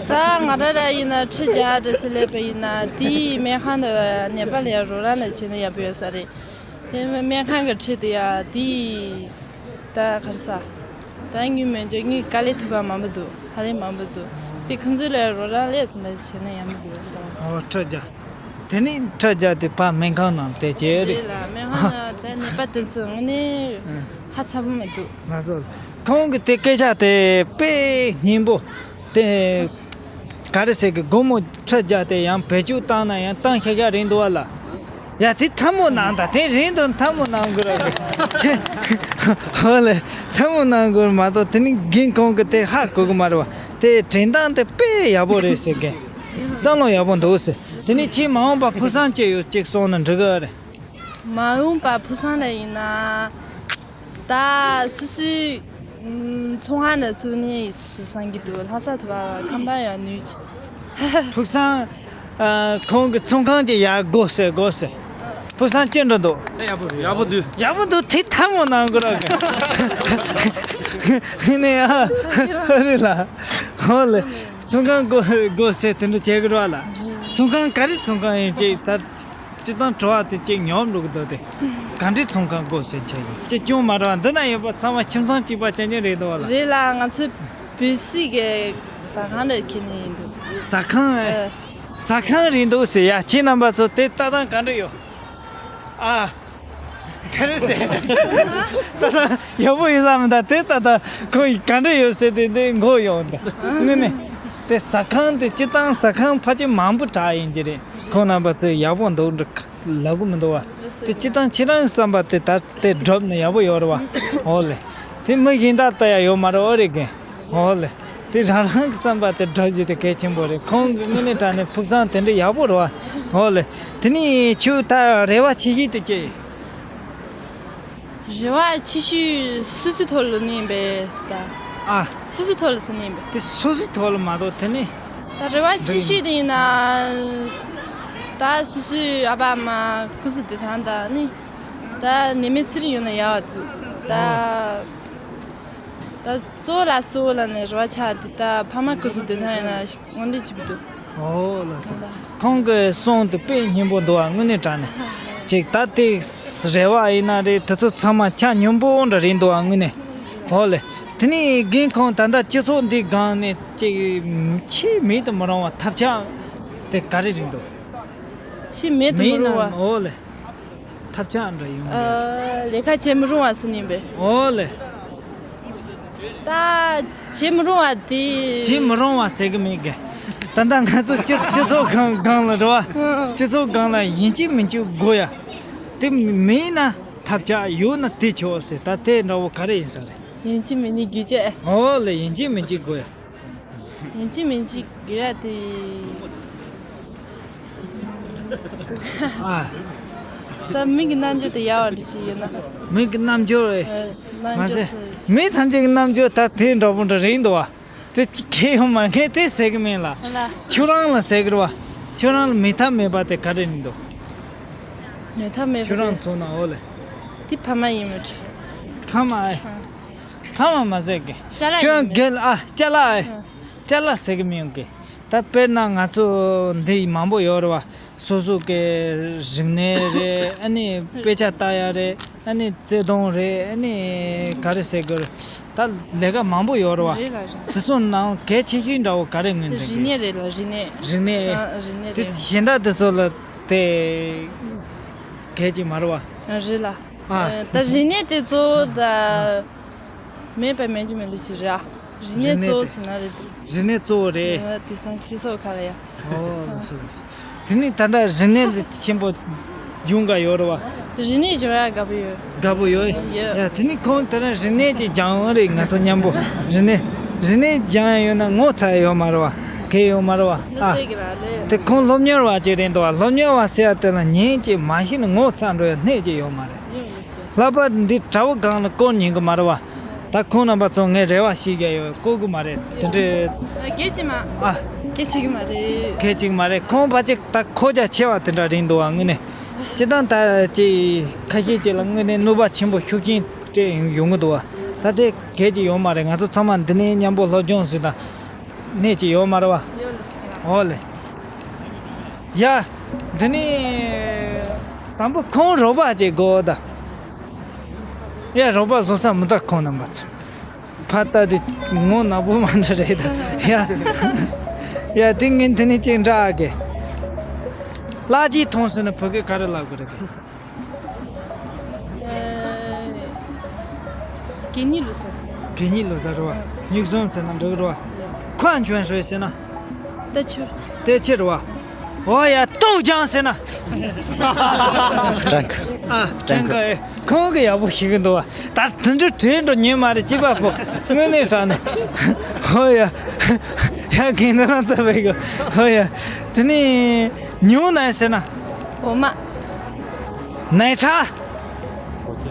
ད་ང་རང་ར་ཡིན་ན་ཁྲི་བརྒྱ་འདྲ་ཞིག་སླེབས་པ་ཡིན་ན། དེའི་སྨན་ཁང་དུ་ནད་པ་ལ་ཡ་རོགས་རམ་ལ་བྱས་ན་ཡག་པོ་ཡོད་ས་རེད། དེ་སྨན་ཁང་གི་ཁྲི་དེ་ཡ་དེའི། ད་ག་རེ་ཟ། ད་དངུལ་མེད་ཀྱང་དངུལ་དཀའ་ལས་ཐུག་པ་མང་པོ་འདུག་ཧ་ལས་མང་པོ་འདུག་དེ་ཁོང་ཚོ་ལ་རོགས་རམ་ལས་ཟིན་ལ་བྱས་ན་ཡག་མོ་འདུག་བསམ། ཨོ། ཁྲི་བརྒྱ། དེ་ནས་ཁྲི་བརྒྱ་དེ་ཕར་སྨན་ཁང་ནང་དེ་བྱས་རེད། རེད་ལ། སྨན་ཁང་ནང་ད་ནད་པ་དེ་ཚོ་དངོས་གནས་ཧ་ཚ་པོ་མི་འདུག་ང་ཚོ་ཁོང་གི་དེ་སྐད་ཆ་དེ་དཔེ་སྙན་པོ་དེ། ག་རེ་ཟེར་གི། སྒོར་མོ་ཁྲི་བརྒྱ་དེ་ཡང་བེད་སྤྱོད་བཏང་ན་ཡང་བཏང་ཤ་ཤ་རེད་འདུག་བ་ལ། ཡ་དེ་ཐལ་མོ་གནང་ད། དེ་རིང་དུ་ཐལ་མོ་གནང་དགོས་ར་གི། ཧོ་ལེ། ཐལ་མོ་གནང་དགོས་མ་གཏོགས་དེ་ནི་རྒན་ཁོང་གི་དེ་ཧ་གོ་གི་མ་རེད་བ། དེ་དྲན་སྟངས་དེ་དཔེ་ཡག་པོ་རེད་ཟེར་གི། བསམ་བློ་ཡག་པོ་འདུག་ཟེར། དེ་ནི་ཁྱེད་མ་འོངས་པ་ཕུགས་བསམ་ཅི་ཡོད་ཅིག་གསུངས་ན་འགྲིག་གི་རེད། མ་འོངས་པ་ཕུགས་བསམ་ལ་ཡིན་ན། ད་སོ་སོའི་ཚོང་ཁང་ནས་བཙུགས་ནས་བསམ་གྱི་འདུག་ལྷ་ས་དུ་བ་ཁམས་པ་ཡང་ནུས་ཆེ། ཕུགས་བསམ། ཨ། ཁོང་གི་ཚོང་ཁང་གི་ཡར་དགོས་ཟེར་དགོས་ཟེར། ཕུགས་བསམ་ཅི་འདྲ་འདུག་ཡག་པོ་འདུག་ཡག་པོ་འདུག་དེ་ཐལ་མོ་གནང་དགོས་ར་གི། ནས་ཨ། ཨ་རེད་ལ། ཧོ་ལེ། ཚོང་ཁང་དགོས་དགོས་ཟེར་དེ་འདྲ་བྱེད་དགོས་ར་ལ། ཚོང་ཁང་ག་རེ་ཚོང་ཁང་ཡིན་ཅེས་ད། སྤྱིར་བཏང་དྲི་བ་དེ་གཅིག་ཉོབ་འགྲོ་གི་འདུག་དེ་ག་འདྲའི་ཚོང་ཁང་དགོས་ཟེར་འཆར་ཡོད། ཅི་སྐྱོན་མ་རེད་བ། འདི་ན་ཡོད་པ་ཚང་མ་ཁྱིམ་ཚང་གཅིག་པ་རྐྱང་རྐྱང་རེད་འདུག་བ་ལ། རེད་ལ། ང་ཚོའི་བོད་སིལ་གི་ཟ་ཁང་ལ་ཁྱེར་ནས་ཡིན་འདུག་ཟ་ཁང་། ཨེ། ཟ་ཁང་རེད་འདུག་ཟེར་ཡ། ཁྱེད་རྣམ་པ་ཚོ་དེ་ལྟ་སྟངས་ག་འདྲ་ཡོད། ཨ། ག་རེ་ཟེར། ད་ལྟ་ཡག་པོ་ཡོད་ས་མི་འདུག་དེ་ད་ལྟ་ཁོང་གིས་ག་འདྲ་ཡོད་ཟེར་དེ་འདི་མགོ་ཡོང་འདུག་དངོས་གནས། དེ་ཟ་ཁང་དེ་སྤྱིར་བཏང་ཟ་ཁང་ཕལ་ཆེར་མང་པོ་དྲག་ཡིན་གྱི་རེད། ཁོང་རྣམ་པ་ཚོས་ཡག་པོ་འདུག་འདྲ་ལབ་གི་མི་འདུག་བ། དེ་སྤྱིར་བཏང་ཁྱེད་རང་གི་བསམ་པ་དེ་ད་དེ་སྒྲུབ་ན་ཡག་པོ་ཡོད་རེད་བ། འོ་ལེ། དེ་མི་གཞན་དག་ལྟ་ཡ་ཡོད་མ་རེད། འོ་རེད་གི། འོ་ལེ། དེ་རང་རང་གི་བསམ་པ་དེ་སྒྲུབ་རྒྱུ་དེ་གལ་ཆེན་པོ་རེད། ཁོང་གི་དངོས་གནས་དྲང་གནས་ཕུགས་བསམ་དེ་འདྲ་ཡག་པོ་རེད་བ། འོ་ལེ། དེ་ནས་ཁྱོད་ད་རེ་བ་ཆེ་ཤོས་དེ་ཅི་ཡིན། རེ་བ་ཆེ་ཤོས་སོ་སོའི་ཐོག་ལ་ནི་ཡིན་པས་ད། ཨ། སོ་སོའི་ཐོག་ལ་ཟེར་ནི་ཡིན་པས། དེ་སོ་སོའི་ཐོག་ལ་མ་གཏོགས་དེ་ནི། ད་རེ་བ་ཆེ་ཤོས་དེ་ཡིན་ན། ད་སོ་སོའི་ཨ་ཕ་ཨ་མ་སྐུ་གཟུགས་བདེ་ཐང་དང་ནི། ད་ནད་མེད་ཚེ་རིང་ཡོང་ན་ཡག་པ་འདུག་ད། ད་གཙོ་བོ་ལ་གཙོ་བོ་ལ་ནི་རེ་བ་ཆགས་དེ་ད་ཕ་མ་སྐུ་གཟུགས་བདེ་ཐང་ཡོད་ན་དངོས་གནས་བྱེད་པ་འདུག་ཨོ་ལགས་སོ། ཁོང་གི་གསུང་དེ་དཔེ་སྙན་པོ་འདུག་ཨ། དངོས་གནས་དྲང་གནས། ཅིག་ད་དེ་རེ་བ་ཡིན་ན་རེད། དེ་ཚོ་ཚང་མ་ཆ་སྙོམས་པོ་འདྲ་རེད་འདུག་ཨ། དངོས་གནས། ཨོ་ལེ། དེ་ནས་རྒན་ཁོང་ད་ལྟ་སྤྱི་ཚོགས་འདི་སྒང་ནས་ཅིག་ཆེས་མེད་དུ་མི་རུང་བ་ཐབས་ཆག་དེ་ག་རེ་རེད་འདུག་ཆེས་མེད་དུ་མི་རུང་བ། ཨོ་ལེ། ཐབས་ཆག་འདྲ་ཡོང་གི། ཨ། ལས་ཀ་བྱེད་མི་རུང་བ་ཟེར་ནི་ཡིན་པས། ཨོ་ལེ། ད་བྱེད་མི་རུང་བ་དེ། བྱེད་མི་རུང་བ་ཟེར་གི་མེད་གི། ད་ལྟ་ང་ཚོ་སྤྱི་སྤྱི་ཚོགས་སྒང་སྒང་ལ་རེད་བ། ཨང་། སྤྱི་ཚོགས་སྒང་ལ་ཡིན་གཅིག་མིན་གཅིག་དགོས་ཡ། དེ་མེད་ན་ཐབས་ཆག་ཡོད་ན་དེ་ཆོག་ཟེར། ད་དེ་འདྲ་བོ་ག་རེ་ཡིན་ས་རེད། ཡིན་གཅིག་མིན་གཉིས་དགོས་ཀྱི། ཨོ་ལེ། ཡིན་གཅིག་མིན་གཅིག་དགོས་ཡ། ཡིན་གཅིག་མིན་གཅིག་དགོས་ཡ་དེ། ཨ། ད་མི་གི་རྣམ་འགྱུར་དེ་ཡག་པ་འདྲ་ཞིག་ཡོད་ན། མི་གི་རྣམ་འགྱུར་རེད། ཨ། རྣམ་འགྱུར་ཟེར། མི་ཐམས་ཅད་ཀྱི་རྣམ་འགྱུར་ད་དེ་འདྲ་པོ་འདྲ་རེད་འདུག་བ། དེ་གལ་ཡོད་མ་ངས་དེ་ཟེར་གི་མིན་ལ། ལ། ཁྱོད་རང་ལ་ཟེར་གི་རེད་བ། ཁྱོད་རང་ལ་མེད་ཐབས་མེད་པ་དེ་ག་རེ་རེད་འདུག་མེད་ཐབས་མེད་པ་ཁྱོད་རང་དེ། མཚོན་ན། འོ་ལེ། དེ་ཕ་མ་ཡིན་མོད། ཕ་མ་ཨེ། ཨ། ཕ་མ་མ་ཟེར་གི། ཅ་ལག་ཁྱོད་ཡིན་མོད། རྒན་ཨ། ཅ་ལག་ཨེ། ཨ། ཅ་ལག་ཟེར་གི་མི་ཡོང་གི། ད་དཔེར་ན་ང་ཚོ་འདི་མང་པོ་ཡོད་རེད་བ། སོ་སོ་གི་རིག་གནས་རེད། ཨ་ནི་དཔེ་ཆ་ལྟ་ཡ་རེད། ཨ་ནི་བརྩེ་དུང་རེད། ཨ་ནི་ག་རེ་ཟེར་དགོས་རེད། ད་ལས་ཀ་མང་པོ་ཡོད་རེད་བ། རེད་ལ་རེད། དེ་ཚོ་ནང་གལ་ཆེ་ཤོས་འདྲ་བོ་ག་རེ་ངོས་འཛིན་གི། རིག་གནས་རེད་ལ་རིག་གནས། རིག་གནས། ཨ། རིག་གནས་དེ་རེད། གཞན་དག་དེ་ཚོ་ལ་དེ་གལ་ཆེ་མ་རེད་བ། རེད་ལ། ཨ། ད་རིག་གནས་དེ་ཚོ་ད། མེད་པ་མེད་རྒྱུ་མེད་ལུགས་ཅིག་རེད་ཨ། རིག་གནས་གཙོ་བོ་ཟེར་ན་རེད་འདུག་རིག་གནས་གཙོ་བོ་རེད། ཨ། དེང་སང་སྤྱི་ཚོགས་ཁག་ལ་ཡ། ཨོ་ལགས་སོ་ལགས་སོ། དེ་ནས་ད་ལྟ་རིག་གནས་ལ་ཆེན་པོ་སྦྱོང་ག་ཡོད་རེད་བ། རིག་གནས་སྦྱོང་ཡ་དགའ་པོ་ཡོད། དགའ་པོ་ཡོད། ཡོད། ཡ་དེ་ནས་ཁོང་དེ་རིང་རིག་གནས་ཅིག་སྦྱང་ཡོང་རེད། ང་ཚོ་མཉམ་པོ་རིག་གནས་རིག་གནས་སྦྱང་ཡ་ཡོད་ན་ངོ་ཚ་ཡ་ཡོད་མ་རེད་བ། གལ་ཡོད་མ་རེད་བ། ཨ། དེ་ཁོང་སློབ་གཉེར་བ་ཅིག་རེད་འདུག་བ། སློབ་གཉེར་བ་ཟེར་ཡ་དེ་ལ་ཉན་ཅིག་མ་ཤེས་ན་ངོ་ཚ་འགྲོ་ཡ་སྣེ་ཅིག་ཡོད་མ་རེད། ལྷག་པར་འདི་དྲ་བ་སྒང་ལ་བཀོད་ཉན་གི་མ་རེད་བ། ད་ཁོང་རྣམ་པ་ཚོ་ངས་རེ་བ་ཞུ་གི་ཡོད། བཀོད་གི་མ་རེད་དེ་འདྲའི། ཨ། སྐད་ཅིག་མ། ཨ། སྐད་ཆ་གི་མ་རེད། སྐད་ཅིག་མ་རེད། ཁོང་ཕལ་ཆེར་ད་ཁོག་རྒྱ་ཆེ་བ་དེ་འདྲ་རེད་འདུག་བ་དངོས་གནས། སྤྱིར་བཏང་ད་ཅིག་ཁ་ཤས་ཅིག་ལ་དངོས་གནས་ནུས་པ་ཆེན་པོ་ཤུགས་རྐྱེན་སྤྲད་ཡོང་གི་འདུག་བ། ད་དེ་གལ་ཅིག་ཡོད་མ་རེད། ང་ཚོ་ཚང་མ་འདི་ནས་མཉམ་པོ་སློབ་སྦྱོང་ཞུས་དང་། གནས་ཅིག་ཡོད་མ་རེད་བ། ཡོད་ལ་སྲིད་ལ། ཨོ་ལེ། ཡ། འདི་ནི། དང་པོ་ཁོང་རོགས་པ་ཅིག་དགོས་ད། ཡ་རོགས་པ་བཟོ་ས་མི་ད་ཁོང་རྣམ་པ་ཚོ། ཕ་ད་དེ་ངོ་ནག་པོ་མ་འདྲ་རེད་ད། ཡ། ཡ་དེ་ངས་འདི་ནི་ཅིག་འདྲ་གི། ལག་གིས་མཐོང་སོང་ན་བོད་སྐད་ག་རེ་ལབ་དགོས་རེད་གི། ཨ། གད་སྙིགས་བླུགས་ས་ཟེར། གད་སྙིགས་བླུགས་ས་རེད་བ། སྙིགས་ཟོམ་ཟེར་ན་འགྲིག་རེད་བ། ཁོ་ཨན་ཆོན་ཧྲོས་ཟེར་ན། ཏེ་ཆུ། ཏེ་ཆུ་རེད་བ། ཨོ་ཡ་ཏོག་ཅང་ཟེར་ན། ཀྲང་ཁ། ཨ། ཀྲང་ཁ་ཨེ། ཁོང་གི་ཡག་པོ་ཤེས་གི་འདུག་བ། ད་དེ་འདྲ་དྲན་འགྲོ་ཉན་མ་རེད་སྐྱིད་པ་པོ། དངོས་གནས་དྲང་ནས། ཨོ་ཡ། ཡ་གི་འདི་ན་ཚ་བའི་གི། ཨོ་ཡ། དེ་ནི། ཉུང་ན་ཟེར་ན། འོ་མ། ནས་ཁྲ།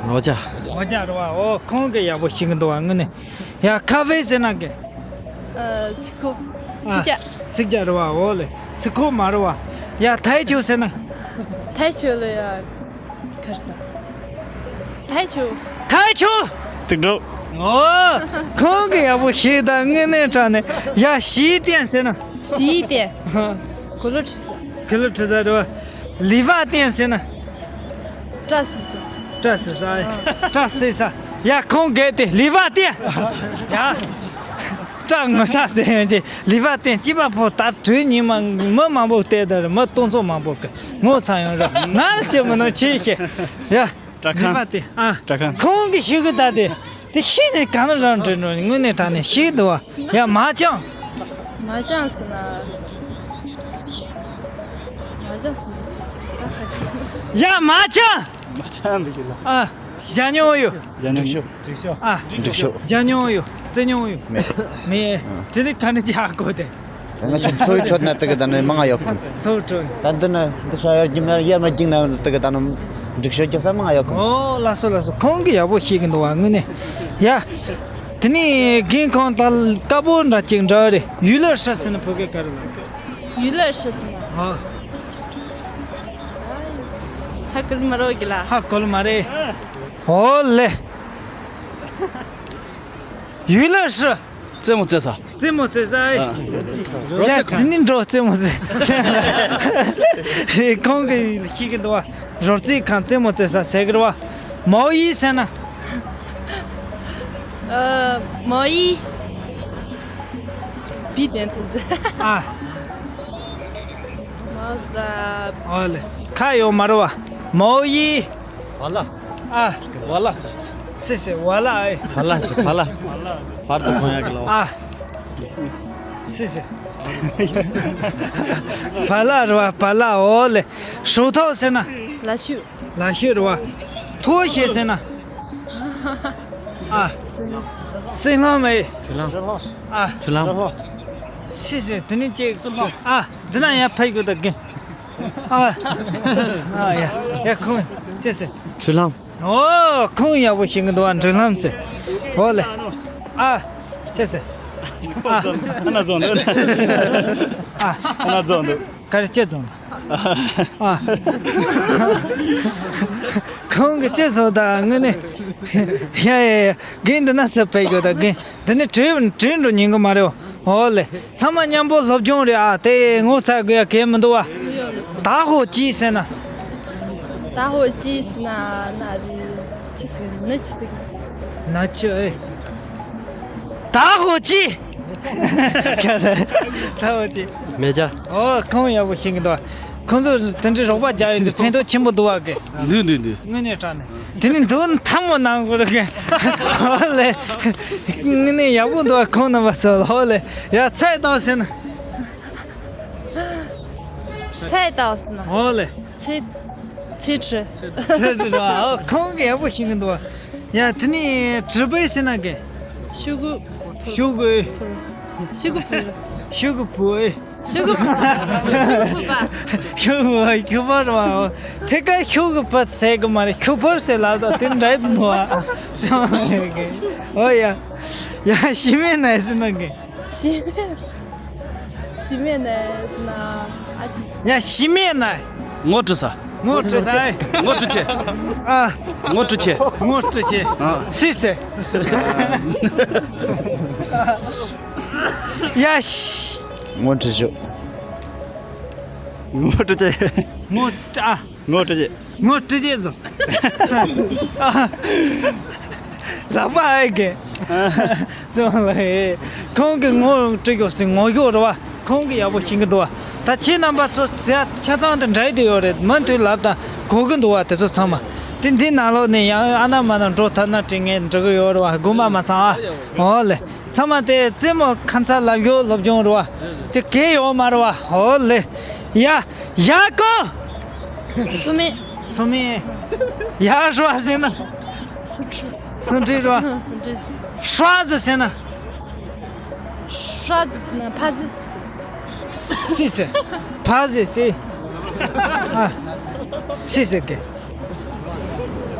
ངོ་ཅ། ངོ་ཅ་རེད་བ། ཨོ་ཁོང་གི་ཡག་པོ་ཤེས་གི་འདུག་བ་དངོས་གནས། ཡ་ཁ་ཕེ་ཟེར་ན་གི། ཨ། ཚིག་ཁོ། ཨ། ཚིག་ཅ། ཚིག་ཅ་རེད་བ། ཨོ་ལེ། ཚིག་ཁོ་མ་རེད་བ། ཡ་ཐའི་ཆུ་ཟེར་ན། ཐའི་ཆུ་ལ་ཡ། གར་ས། ཐའི་ཆུ། ཐའི་ཆུ། ཏིག་འགྲོ། ཨོ། ཁོང་གི་ཡག་པོ་ཤེས་ད་དངོས་གནས་དྲང་ནས། ཡ་ཞིའི་རྟེན་ཟེར་ན། ཞིའི་རྟེན། ཧ། གོ་ལོ་ཁྲི་ས། གོ་ལོ་ཁྲི་ས་རེད་བ། ལི་བ་རྟེན་ཟེར་ན། བཀྲ་ཤིས་ས། བཀྲ་ཤིས་ས། བཀྲ་ཤིས་ས། ཡ་ཁོང་གལ་ཏེ་ལི་བ་རྟེན། ཡ། བཀྲ་ངོ་ས་ཟེར་ཡོང་ཅིག་ལི་བ་རྟེན་སྐྱིད་པ་པོ་ད་དུས་ཉི་མ་མི་མང་པོ་བལྟས་ད་རེད། མི་སྟོང་ཚོ་མང་པོ་གི་ངོ་ཚ་ཡོང་ར་ང་ལ་སྐྱིད་མི་ནོ་ཆེ་ཤེ། ཡ། སྐྲ་ཁང་། ལི་བ་རྟེན། ཨ། སྐྲ་ཁང་། ཁོང་གི་ཤུ་གུ་ད་དེ་དེ་ཤེས་ནས་གང་ན་རང་འདྲི་འགྲོ་དངོས་གནས་དྲང་ནས་ཤེས་འདུག་བ། ཡ་མ་ཅང་། མ་ཅང་ཟེར་ན། མ་ཅང་ཟེར་ན་ཅི་ཟེར་ད་ཧ་གི། ཡ་མ་ཅང་། མ་ཅང་འདི་གི་ལ། ཨ། ཇ་ཉོ་ཡོད། ཇ་ཉོ་ཡོད། འགྲིག་ཤོག་འགྲིག་ཤོག་ཨ། འགྲིག་ཤོག་ཇ་ཉོ་ཡོད། རྩེ་ཉོ་ཡོད། མེད། མེད། དེ་ནི་ག་འདྲ་ཅི་ཧ་གོ་དེ། ད་ང་ཚོ་འཚོ་བའི་ཁྲོད་ན་དེ་གི་ད་ནི་མང་ང་ཡོད་གི། འཚོ་བའི་ཁྲོད། ད་འདི་ན་འདི་ཤ་ཡར་རྒྱུ་མར་ཡར་མར་རྒྱུག་ན་དེ་གི་ད་ནི་འགྲིག་ཤོག་རྒྱག་ས་མང་ང་ཡོད་གི། ཨོ་ལགས་སོ་ལགས་སོ། ཁོང་གི་ཡག་པོ་ཤེས་གི་འདུག་བ་དངོས་གནས། ཡ། དེ་ནི་རྒན་ཁོང་ད་དཀར་པོ་འདྲ་ཅིག་འདྲ་རེད། ཡུལ་ལ་ཧྲི་ཟེར་ན་བོད་སྐད་ག་རེ་ལབ། ཡུལ་ལ་ཧྲི་ཟེར་ན། ཨ། ཧ་གོ་ལ་མ་རོགས་གི་ལ། ཧ་གོ་ལ་མ་རེད། ཨོ་ལེ། ཡུལ་ལ་ཧྲི། རྩེད་མོ་རྩེ་ས། རྩེད་མོ་རྩེ་ས་ཨེ། ཨ། རོལ་རྩེད་ཁང་། དེ་ནི་འགྲོ་རྩེད་མོ་རྩེ། རེད་ཁོང་གི་ཤེས་གི་འདུག་བ། རོལ་རྩེད་ཁང་རྩེད་མོ་རྩེ་ས་ཟེར་གི་རེད་བ། མའོ་ཡི་ཟེར་ན། ཨ། མའོ་ཡི། བི་དན་དུ་ཟེར། ཨ། མའོ་ཟེར། ཨོ་ལེ། ཁ་ཡོད་མ་རེད་བ། མའོ་ཡི། བ་ལ། ཨ། བ་ལ་ཟེར། སི་སི་བ་ལ་ཨེ། བ་ལ་ཟེར་བ་ལ། བར་དུ་གོན་ཡག་གི་ལ། ཨ། སི་སི། བ་ལ་རེད་བ་བ་ལ། ཨོ་ལེ། ཧྲུའུ་ཐའོ་ཟེར་ན། ལ་ཤུ། ལ་ཤུ་རེད་བ། ཐོ་ཤེ་ཟེར་ན། ཨ། སྲིན་ལྷམ་ཨེ། ཆུ་ལྷམ། ཨ། ཆུ་ལྷམ། སི་སི་དེ་ནི་ཅིག་ཨ། འདི་ན་ཡང་ཕ་གི་ད་གིན། ཨ། ཨ་ཡ། ཡ་ཁོང་ཅི་ཟེར། འཕྲུལ་ལྷམ། ཨོ་ཁོང་ཡག་པོ་ཤེས་གི་འདུག་ཨ། འཕྲུལ་ལྷམ་ཟེར། ཨོ་ལེ། ཨ། ཅི་ཟེར། ཨ། ཨ་ན་ཛོན་འདུག་ཨ། ཨ་ན་ཛོན་འདུག་ག་རེ་ཅི་ཛོན། ཨ། ཁོང་གི་ཅི་ཟོ་ད་དངོས་གནས། ཡ་ཡ་ཡ། རྒན་འདི་ན་ཚེ་ཕེ་གི་ད་རྒན། འདི་ནི་དྲིན་དྲིན་འགྲོ་ཉན་གི་མ་རེད། ཨོ་ལེ། ཚང་མ་མཉམ་པོ་སློབ་སྦྱོང་རེད་ཨ། དེ་ངོ་ཚ་དགོས་ཡ་གལ་མི་འདུག་བ། ད་ཧོ་ཅི་ཟེར་ན། ད་ཧོ་ཅི་ཟེར་ན་ན་རི་ཅི་ཟེར་ན་ཅི་ཟེར། ན་ཅི་ཨེ། ད་ཧོ་ཅི། ད་ཧོ་ཅི། མེ་ཅ། ཨོ་ཁོང་ཡག་པོ་ཤེས་གི་འདུག་བ། ཁོང་ཚོ་དེ་འདྲའི་རོགས་པ་རྒྱག་ཡོད་དུས་ཕན་ཐོགས་ཆེན་པོ་འདུག་བ་གི། འདུག་འདུག་འདུག་དངོས་གནས་དྲང་གནས། དེ་ནི་འདུག་ཐབས་མོ་གནང་དགོས་རེད་གི། ཨོ་ལེ། དངོས་གནས་ཡག་པོ་འདུག་བ། ཁོང་རྣམ་པ་ཚོ་ལ། ཨོ་ལེ། ཡ་ཚད་བཏང་ཟེར་ན། ཚད་བཏང་ཟེར་ན། ཨོ་ལེ། ཚེ། ཚེ་ཁྲི། ཚེ་ཁྲི་ར། ཨོ་ཁོང་གི་ཡག་པོ་ཤེས་གི་འདུག་བ། ཡ་དེ་ནི་གྲི་པའི་ཟེར་ན་གི། ཤུ་གུ། ཤུ་གུ། ཕུར། ཤུ་གུ་ཕུར། ཤུ་གུ་ཕུར། ཤུ་གུ་ཕུར་པ། ཤུ་གུ་ཕུར་ར། ཐད་ཀར་ཤུ་གུ་ཕུར་ཟེར་གི་མ་རེད། ཤུ་ཕུར་ཟེར་ལབ་དང་དེ་འདྲ་འདུག་ཨ། ཨོ་ཡ། ཡ་ཤི་མེད་ན་ཟེར་ན་གི། ཤི་མེད། ཤི་མེད་ན་ཟེར་ན། ཨ་ཅི། ཡ་ཤི་མེད་ན། ངོ་སྤྲོད་ས། ངོ་སྤྲོད་ས། ངོ་སྤྲོད་ཆེ། ཨ། ངོ་སྤྲོད་ཆེ། ངོ་སྤྲོད་ཆེ། ཨ། སི་སི། ཡ་ཤི། ངོ་སྤྲོད་ཞུ། ངོ་སྤྲོད་ཆེ། ངོ་ཨ། ངོ་སྤྲོད་ཆེ། ངོ་སྤྲོད་ཆེ་ཚོ། ཨ། ལག་པ་ཨེ་གེ། སོང་ལ་ཨེ། ཁོང་གི་ངོ་སྤྲོད་ཡོད་སྲིད་ངོ་ཤོག་རེད་བ། ཁོང་གི་ཡག་པོ་ཤེས་ཀྱི་འདུག་བ། ད་ཁྱེད་རྣམ་པ་ཚོ་ཟེར་ཆ་ཚང་དེ་འདྲ་དེ་ཡོད་རེད། མུ་མཐུད་ལབ་དང་གོ་གི་འདུག་བ། དེ་ཚོ་ཚང་མ། དེ་འདི་ནང་ལོགས་ནས་ཡང་ཨ་ན་མ་ན་འགྲོ་ཐབས་ན་དྲི་ངས་འགྲོ་གི་ཡོད་རེད་བ། དགོངས་པ་མ་ཚོམ་ཨ། འོ་ལེ། ཚང་མ་དེ་རྩེད་མོ་ཁ་མཚར་ལབ་ཡོད་སློབ་སྦྱོང་རེད་བ། དེ་གལ་ཡོད་མ་རེད་བ། འོ་ལེ། ཡ། ཡ་ཀོ། སུ་མེད། སུ་མེད། ཡ་ཧྲོ་ཟེར་ན། སུ་ཁྲི། སུ་ཁྲི་རེད་བ། སུ་ཁྲི། ཧྲ་ཟེར་ན། ཧྲ་ཟེར་ན་ཕ་ཟི། སི་ཟེར། ཕ་ཟི་སི། ཨ། སི་ཟེར་གི།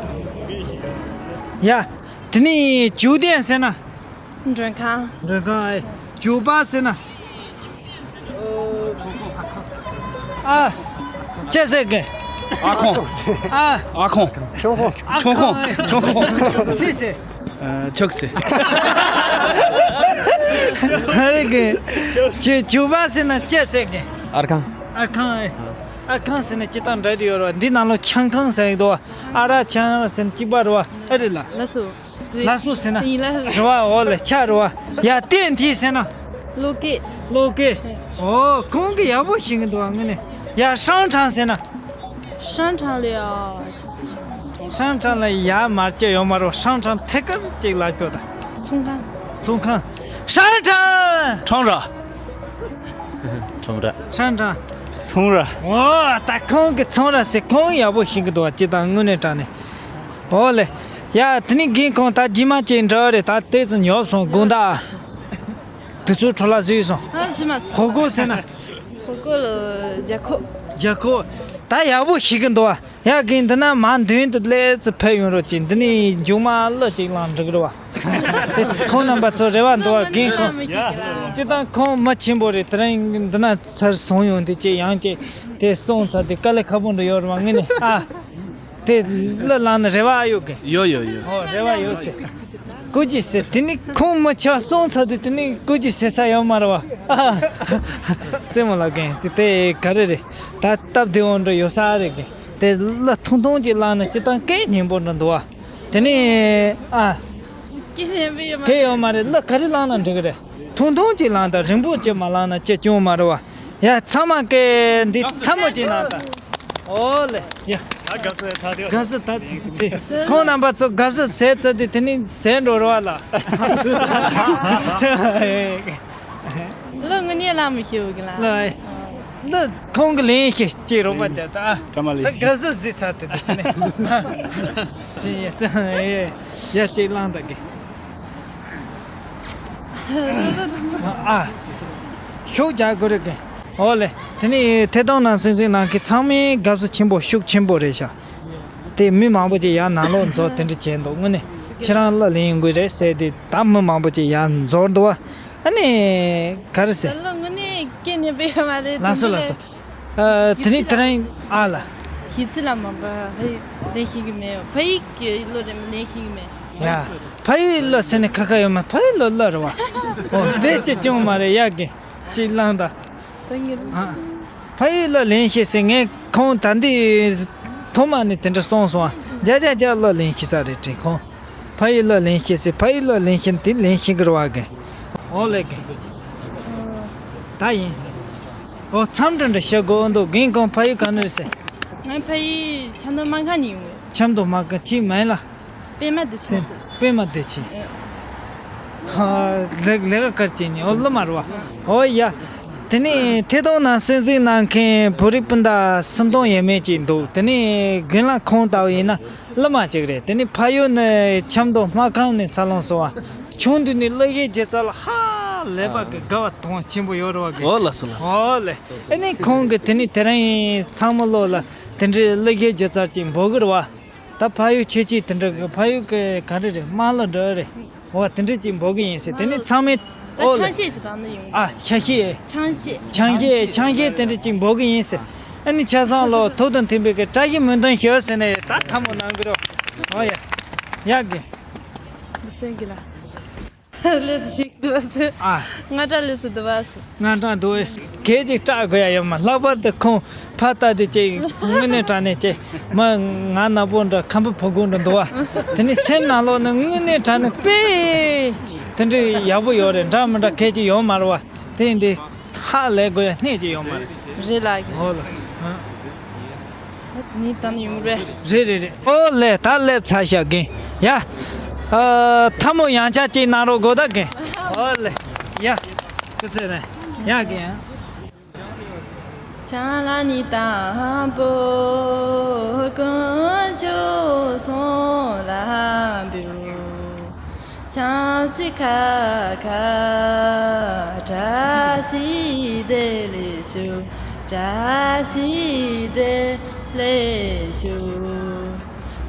ཡ། དེ་ནི་ཇུ་ཏན་ཟེར་ན། མགྲོན་ཁང་། མགྲོན་ཁང་ཨེ། ཇུ་པ་ཟེར་ན། ཨ། ཅི་ཟེར་གི། ཨ་ཁོང་། ཨ། ཨ་ཁོང་། ཁྱོད་ཁོང་། ཨ་ཁོང་། ཁྱོད་ཁོང་། སི་སི། ཨ། ཆོག་སི། ཨ་རེ་གི། ཇུ་ཇུ་པ་ཟེར་ན་ཅི་ཟེར་གི། ཨར་ཁང་། ཨར་ཁང་ཨེ། ཨར་ཁང་ཟེར་ན་སྤྱིར་བཏང་འདྲ་དེ་ཡོད་རེད་བ། འདི་ནང་ལོགས་ཆང་ཁང་ཟེར་གི་འདུག་བ། ཨ་ར་ཆང་ཟེར་ན་གཅིག་པ་རེད་བ། ཨ་རེད་ལ། ལགས་སོ། རེད། ལགས་སོ་ཟེར་ན། ཡིན་ལ། རེད་བ། འོ་ལེ་ཆ་རེད་བ། ཡ་ཏན་ཏི་ཟེར་ན། བློ་སྐྱེད། བློ་སྐྱེད། ཨོ་ཁོང་གི་ཡག་པོ་ཤེས་ཀྱི་འདུག་བ་དངོས་གནས། ཡ་ཧྲང་ཁྲང་ཟེར་ན། ཧྲང་ཁྲང་ལ་ཡ། ཧྲང་ཁྲང་ལ་ཡ་མར་སྐྱེ་ཡོད་མ་རེད། ཧྲང་ཁྲང་ཐད་ཀར་ཅིག་ལ་ཤོད་ད། ཚོང་ཁང་། ཚོང་ཁང་། ཧྲང་ཁྲང་། ཁྲང་ར། ཁྲོམ་ར། ཧྲང་ཁྲང་། ཚོང་ར། ཨོ་ད་ཁོང་གི་ཚོང་ར་ཟེར་ཁོང་ཡག་པོ་ཤེས་ཀྱི་འདུག་བ། སྤྱིར་བཏང་དངོས་གནས་དྲང་གནས། ཨོ་ལེ། ཡ་དེ་ནི་རྒན་ཁོང་ད་རྗེས་མ་ཅིག་འདྲ་བ་རེད། ད་ཏོག་ཙམ་ཉོབ་སོང་དགོངས་དག་དེ་ཚོའི་འཕྲོ་ལ་བཟོས་སོང་། ཨ་བཟོས་མ་སོང་། ཧོ་གོ་ཟེར་ན། ཧོ་གོ་ལ་རྒྱ་ཁོག་རྒྱ་ཁོག་ད་ཡག་པོ་ཤེས་ཀྱི་འདུག་བ། ཡ་རྒན་འདི་ན་མ་མདུན་དུ་སླེབས་ཚེ་ཕེབས་ཡོང་རོགས་གྱིས། འདི་ནི་མཇུག་མ་གླུ་ཅིག་བླངས་འགྲིག་རེད་བ། དེ་ཁོང་རྣམ་པ་ཚོ་རེ་བ་འདུག་བ། རྒན་ཁོང་། སྤྱིར་བཏང་ཁོང་མི་ཆེན་པོ་རེད། དེ་རིང་འདི་ན་ཚར་སོང་ཡོང་དེ་ཅེས་ཡང་ཅེས་དེ་སོང་ཚར་དེ་དཀའ་ལས་ཁག་པོ་འདྲ་ཡོད་རེད་བ། ངས་ནི་ཨ། དེ་གླུ་བླངས་ན་རེ་བ་ཨ་ཡོད་གི། ཡོད་ཡོད་ཡོད། ཨོ་རེ་བ་ཡོད་ཟེར། སྐུ་མཁྱེན་ཟེར་དེ་ནི་ཁོང་མི་ཆགས་སོང་ཚར་དུས་དེ་ནི་སྐུ་མཁྱེན་ཟེར་ས་ཡོད་མ་རེད་བ། ཨ། རྩེད་མོ་ལབ་མཁན་ཟེར་དེ་ག་རེ་རེད། ད་སྟབས་བདེ་བོ་འདྲ་ཡོད་ས་རེད་གི། དེ་གླུ་ཐུང་ཐུང་ཅིག་བླངས་ན་སྤྱིར་བཏང་སྐད་སྙན་པོ་འདྲ་འདུག་བ། དེ་ནི་ཨ། སྐད་སྙན་པོ་ཡོད་མ་རེད། སྐད་ཡོད་མ་རེད། གླུ་ག་རེ་བླངས་ན་འགྲིག་གི་རེད། ཐུང་ཐུང་ཅིག་བླངས་དང་རིང་པོ་ཅིག་མ་བླངས་ན་ཅི་བྱུང་མ་རེད་བ། ཡ་ཚང་མ་སྐད་འདི་ཐལ་མོ་ཅིག་གནང་དང་། ཨོ་ལེ། ཡ། ད་དགའ་བསུ་ད་དེ། དགའ་བསུ་ད་དེ། ཁོང་རྣམ་པ་ཚོ་དགའ་བསུ་ཟས་ཚར་དུས་དེ་ནི་ཟས་འགྲོ་རེད་བ་ལ། གླུ་དངོས་གནས་བླངས་མི་ཤེས་གི་ལ། གླུ་ཨེ། གླུ་ཁོང་གི་ལེན་ཤེས་ཅིག་རོགས་པ་བྱ་ད། ཀྲ་མ་ལི། ད་དགའ་བསུ་ཟས་ཚར་དུས་དེ་ནི། ཅི་ཡ་ཙང་ཡ་ཅིག་བླངས་ད་གི། ཨ། ཤུགས་རྒྱག་དགོས་རེད་གི། ཨོ་ལེ། དེ་ནི་ཐད་གཏོང་ནང་གསན་གཟིགས་གནང་མཁན་ཚང་མའི་དགའ་བསུ་ཆེན་པོ་ཤུགས་ཆེན་པོ་རེད་ཤག་དེ་མི་མང་པོ་ཅིག་ཡར་ནང་ལོགས་འཛུལ་དེ་འདྲ་བྱས་འདུག་དངོས་གནས་ཁྱེད་རང་གླུ་ལེན་དགོས་རེད་ཟེར་དེ་ད་མི་མང་པོ་ཅིག་ཡར་འཛུལ་འདུག་བ། ཨ་ནི་ག་རེ་ཟེར། གླུ་དངོས་གནས་སྐད་སྙན་པོ་ཡོད་མ་རེད། ལགས་སོ་ལགས་སོ། ཨ། དེ་ནི་དེ་རིང་ཨ་ལ། གཞས་ཚིག་ལ་མ་པ་ལེན་ཤེས་ཀྱི་མེད། ཕ་ཡིག་གི་གླུ་རེད་མ་ལེན་ཤེས་ཀྱི་མེད། ཡ། ཕ་ཡིག་གླུ་ཟེར་ནས་ཁ་ཁ་ཡོད་མ། ཕ་ཡིག་གླུ་གླུ་རེད་བ། ཨོ་དེ་ཅི་བྱུང་མ་རེད། ཡ་གི་ཅིག་བླངས་ད། ཨ། ཕ་ཡིག་གླུ་ལེན་ཤེས་ཟེར་ངས་ཁོང་ད་འདི་ཐོག་མ་ནས་དེ་འདྲ་གསུངས་སོང་ཨ། རྒྱ་རྒྱ་རྒྱ་གླུ་ལེན་ཤེས་ས་རེད་དྲན་ཁོང་། ཕ་ཡིག་གླུ་ལེན་ཤེས་ཟེར། ཕ་ཡིག་གླུ་ལེན་ཤེས་དེ་ལེན་ཤེས་གི་རེད་བ་གི། ཨོ་ལེ་གི། ད་ཡིན། ཨོ་མཚམས་འདྲ་འདྲ་བྱེད་དགོས་འདུག་རྒན་ཁོང་ཕ་ཡུལ་ག་ནས་རེད་ཟེར། ང་ཕ་ཡུལ་ཆབ་མདོ་སྨར་ཁམས་ནས་ཡོང་གི། ཆབ་མདོ་སྨར་ཁམས་ཁྱི་མིང་ལ། པད་མ་བདེ་ཆེན་ཟེར། པད་མ་བདེ་ཆེན། ཨེ། ཧ། ལས་ལས་ཀ་གར་བྱེད་ནི་ཨོ་ལོ་མ་རུ་བ། ཨོ་ཡ། དེ་ནས་ཐད་གཏོང་ནང་གསན་གཟིགས་གནང་མཁན་བོད་རིགས་སྤུན་ཟླ་སུམ་སྟོང་ཡས་མས་ཅིག་འདུག་དེ་ནས་རྒན་ལགས་ཁོང་ལྟ་བུ་ཡིན་ན་གླུ་མ་ཅིག་རེད། དེ་ནས་ཕ་ཡུལ་ནི་ཆབ་མདོ་སྨར་ཁམས་ནས་འཚར་ལོངས་སོང་བ། ཆུང་དུས་ནས་གླུ་གཞས་སྒྱུ་རྩལ་ལ་ཧ་ལས་པ་གི་དགའ་བ་དང་ཆེན་པོ་ཡོད་རེད་བ་གི། ཨོ་ལགས་སོ་ལགས་སོ། ཨོ་ལེ། ཨ་ནི་ཁོང་གི་དེ་ནས་དེ་རིང་ཚང་མ་ལོ་ལ་དེ་འདྲའི་གླུ་གཞས་སྒྱུ་རྩལ་ཅིག་འབོད་གི་རེད་བ། ད་ཕ་ཡུལ་ཁྱེད་ཀྱིས་དེ་འདྲ་གི་ཕ་ཡུལ་གི་ག་འདྲ་རེད། དམངས་གླུ་འདྲ་རེད། འོ་དེ་འདྲ་ཅིག་འབོད་གི་ཡིན་ཟེར། དེ་ནི་ཚང་མས། ད་ཨོ་ལེ། ཆང་གཞས་ཅིག་བཏང་ན་ཡོང་། ཨ་ཤ་ཤེས། ཆང་གཞས། ཆང་གཞས་ཆང་གཞས་དེ་འདྲ་ཅིག་འབོད་གི་ཡིན་ཟེར། ཨ་ནི་ཆ་ཚང་ལོ་ཐུགས་དང་མཐུན་པའི་གི་བཀྲ་ཤིས་སྨོན་འདུན་ཞུ་ཟེར་ནས་ད་ཐལ་མོ་གནང་གི་རོ། ཨོ་ཡ། ཡག་གི། འདི་སེང་གི་ལ། ལས་ཞིག་འདུག་ཟེར། ཨ། ང་འདྲ་ལས་སུ་འདུག་ཟེར། ང་འདྲ་འདུག་གལ་ཅིག་སྐྲག་དགོས་ཡ་ཡོད་མ། ལྷག་པར་དུ་ཁོང་ཕ་ལྟ་དེ་ཅིག་དངོས་གནས་དྲང་གནས་ཅིག་མ་ང་ནག་པོ་འདྲ་ཁམ་བུ་ཕོ་རྒོད་འདྲ་འདུག་བ། དེ་ནི་སེམས་ནང་ལོགས་ནས་དངོས་གནས་དྲང་གནས་དཔེ་དེ་འདྲའི་ཡག་པོ་ཡོད་རེད། འདྲ་མི་འདྲ་གལ་ཅིག་ཡོད་མ་རེད་བ། དེ་ཡིན་དུས་ཧ་ལས་དགོས་ཡ་སྣེ་ཅིག་ཡོད་མ་རེད། རེད་ལགས། ཨོ་ལགས་སོ། ནི་དང་ཡོང་རེད། རེད་རེད་རེད། ཨོ་ལེ་ད་སླེབས་ཚར་ཤག་རྒན། ཡ། ཨ། ཐལ་མོ་ཡང་ཆ་གཅིག་གནང་རོགས་དགོས་ད་རྒན། ཨོ་ལེ། ཡ། སྐུ་ཚེ་རིང་། ཡ་རྒན། ཆང་ལ་ནི་དང་པོ་དཀོན་མཆོག་གསུམ་ལ་འབུལ། ཆང་སི་ཁ་ཁ་བཀྲ་ཤིས་བདེ་ལེགས་ཞུ། བཀྲ་ཤིས་བདེ་ལེགས་ཞུ།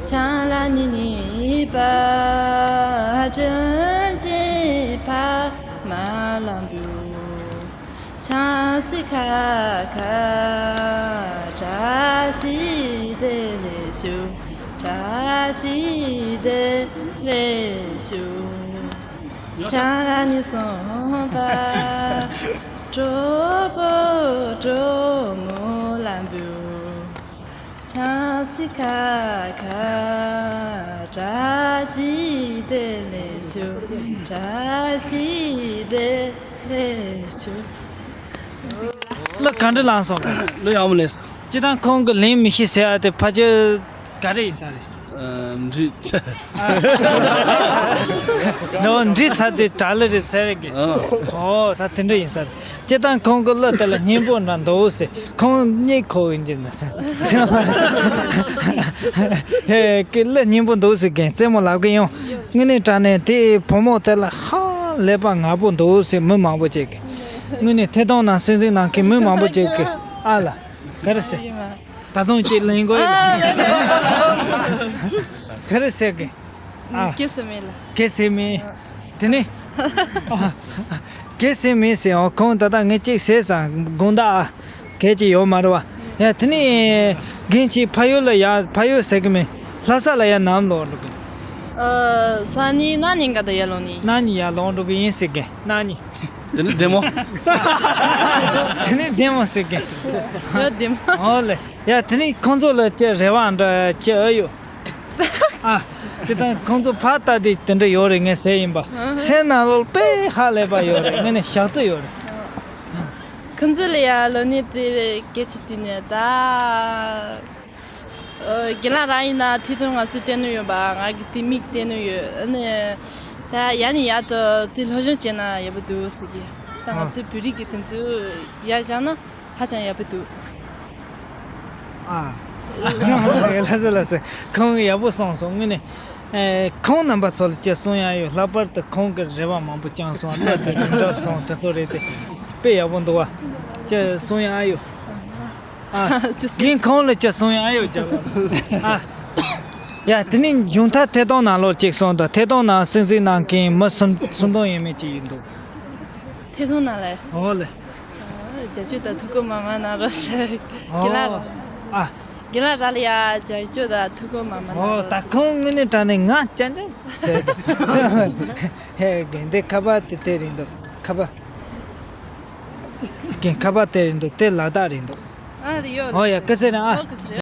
ཆང་ལ་ནི་ནི་པ་དྲིན་ཆེན་ཕ་མ་ལ་འབུལ། ཆང་སི་ཁ་ཁ་བཀྲ་ཤིས་བདེ་ལེགས་ཞུ། བཀྲ་ཤིས་བདེ་ལེགས་ཞུ། ཆང་རག་ནི་སོང་པ། གྲོགས་པོ་གྲོགས་མོ་ལ་འབུལ། ཆང་སི་ཁ་ཁ་བཀྲ་ཤིས་བདེ་ལེགས་ཞུ། བཀྲ་ཤིས་བདེ་ལེགས་ཞུ། གླུ་ག་འདྲ་བླངས་སོང་ག་གླུ་ཡག་མོ་ལས་སོང་། སྤྱིར་བཏང་ཁོང་གི་ལན་མི་ཤེས་ཟེར་ཡ་དེ་ཕལ་ཆེར་ག་རེ་ཡིན་ས་རེད། ཨ། འགྲིག་ནོ། འགྲིག་ཚར་དེ་དྲག་ལེ་རེད་ཟེར་གི། ཨ། ཨོ་ད་དེ་འདྲ་ཡིན་ས་རེད། སྤྱིར་བཏང་ཁོང་གི་གླུ་དེ་ལ་སྙན་པོ་འདྲ་འདུག་ཟེར། ཁོང་གཉིད་ཁུག་ཡིན་གྱི་ན། ཧེ་ཀི་གླུ་སྙན་པོ་འདུག་ཟེར་གི། རྩེད་མོ་ལབ་གི་ཡོང་། དངོས་གནས་དྲང་གནས་དེ་བུ་མོ་དེ་ལ་ཧ་ལས་པ་ངར་པོ་འདུག་ཟེར་མི་མང་པོ་ཅིག་གི། དངོས་གནས་ཐད་གཏོང་ནང་གསན་གཟིགས་གནང་མཁན་མི་མང་པོ་ཅིག་གི། ཨ་ལ། ག་རེ་ཟེར། ད་དུང་ཅིག་ལེན་དགོས་ཡིན་ན། ག་རེ་ཟེར་གི། ཨ། སྐད་ཟེར་མེད་ལ། སྐད་ཟེར་མེད། དེ་ནི། ཨ། སྐད་ཟེར་མེད་ཟེར། ཨོ་ཁོང་ད་ལྟ་ངས་ཅིག་ཟེར་ས་དགོངས་དག་ཨ། སྐད་ཅིག་ཡོད་མ་རེད་བ། ཡ་དེ་ནི། རྒན་ཁྱེད་ཕ་ཡུལ་ལ་ཡ་ཕ་ཡུལ་ཟེར་གི་མེད། ལྷ་ས་ལ་ཡ་ནམ་ལོག་འགྲོ་གི། ཨ། སང་ཉིན་གནངས་ཉིན་ག་ད་ཡར་ལོག་ནི། གནངས་ཉིན་ཡར་ལོག་འགྲོ་གི་ཡིན་ཟེར་གི། གནངས་ཉིན། དེ་ནི་བདེ་མོ། དེ་ནི་བདེ་མོ་ཟེར་གི། ཡོད་བདེ་མོ། ཨོ་ལེ། ཡ་དེ་ནི་ཁོང་ཚོ་ལ་ཅི་རེ་བ་འདྲ་ཅི་ཨེ་ཡོད། ཨ། ཅི་དང་ཁོང་ཚོ་ཕར་ལྟ་དེ་དེ་འདྲ་ཡོད་རེད་ངས་ཟེར་ཡིན་པ། སེམས་ནང་ལོགས་དཔེ་ཧ་ལས་པ་ཡོད་རེད། ངས་ནི་ཞག་རྩི་ཡོད་རེད། ཁོང་ཚོ་ལ་ཡ་ལོ་ནི་དེ་སྐད་ཆ་དེ་ནས་ད། ཨོ། རྒན་ལགས་རང་ཡིན་ན་ཐད་གཏོང་ང་ཚོས་བལྟས་ནོ་ཡོད་པ། ང་གི་དེ་མིག་བལྟས་ནོ་ཡོད། ཨ་ནི། ད་ཡ་ནི་ཡ་ཏོ་དེ་སློབ་སྦྱོང་བྱས་ན་ཡག་པོ་འདུག་ཟེར་གི། ད་ང་ཨ། ཚོའི་བོད་རིགས་ཀྱི་དེ་ཚོ་ཡར་བཞག་ན་ཧ་ཅང་ཡག་པོ་འདུག་ཨ། ལགས་སོ་ལགས་སོ། ཁོང་ཡག་པོ་གསུངས་སོང་། དངོས་གནས། ཨེ། ཁོང་རྣམ་པ་ཚོ་ལ་ཅི་གསུང་ཡ་ཡོད། ལྷག་པར་དུ་ཁོང་གི་རེ་བ་མང་པོ་བཅངས་སོང་། གླུ་དེ་རིན་འདྲ་སོང་དེ་ཚོ་རེད་དེ། དཔེ་ཡག་པོ་འདུག་བ། ཅི་གསུང་ཡ་ཡོད། ཨ། རྒན་ཁོང་ལ་ཅི་གསུང་ཡ་ཡོད་ཅག་ལ། ཨ། ཡ་དེ་ནི་མཇུག་མཐར་ཐད་གཏོང་ནང་ལོགས་ཅིག་སོང་དང་། ཐད་གཏོང་ནང་གསན་གཟིགས་གནང་མཁན་མི་སུམ་སུམ་སྟོང་ཡས་མས་ཅིག་ཡིན་འདུག་ཐད་གཏོང་ནང་ལ། ཨོ་ལེ། རྒྱ་ཆོས་དང་ཐུགས་ཁུར་མ་མ་གནང་རོགས་ཟེར། རྒན་ལགས། ཨོ། ཨ། རྒན་ལགས་ར་ལ་ཡ་རྒྱ་ཆོས་དང་ཐུགས་ཁུར་མ་མ་གནང་ཨོ་རོགས་ད་ཟེར། ཁོང་དངོས་གནས་དྲང་གནས་ང་ཅན་ཅན་ཟེར། ཧེ་རྒན་དེ་ཁ་པར་དེ་དེ་རེད་འདུག་ཁ་པར། རྒན་ཁ་པར་དེ་རེད་འདུག་དེ་ལ་དྭགས་རེད་འདུག་ཨ་རེད་ཡོད། ཨོ་ཡ་སྐུ་ཚེ་རིང་ཨ། ཨོ་སྐུ་ཚེ་རིང་།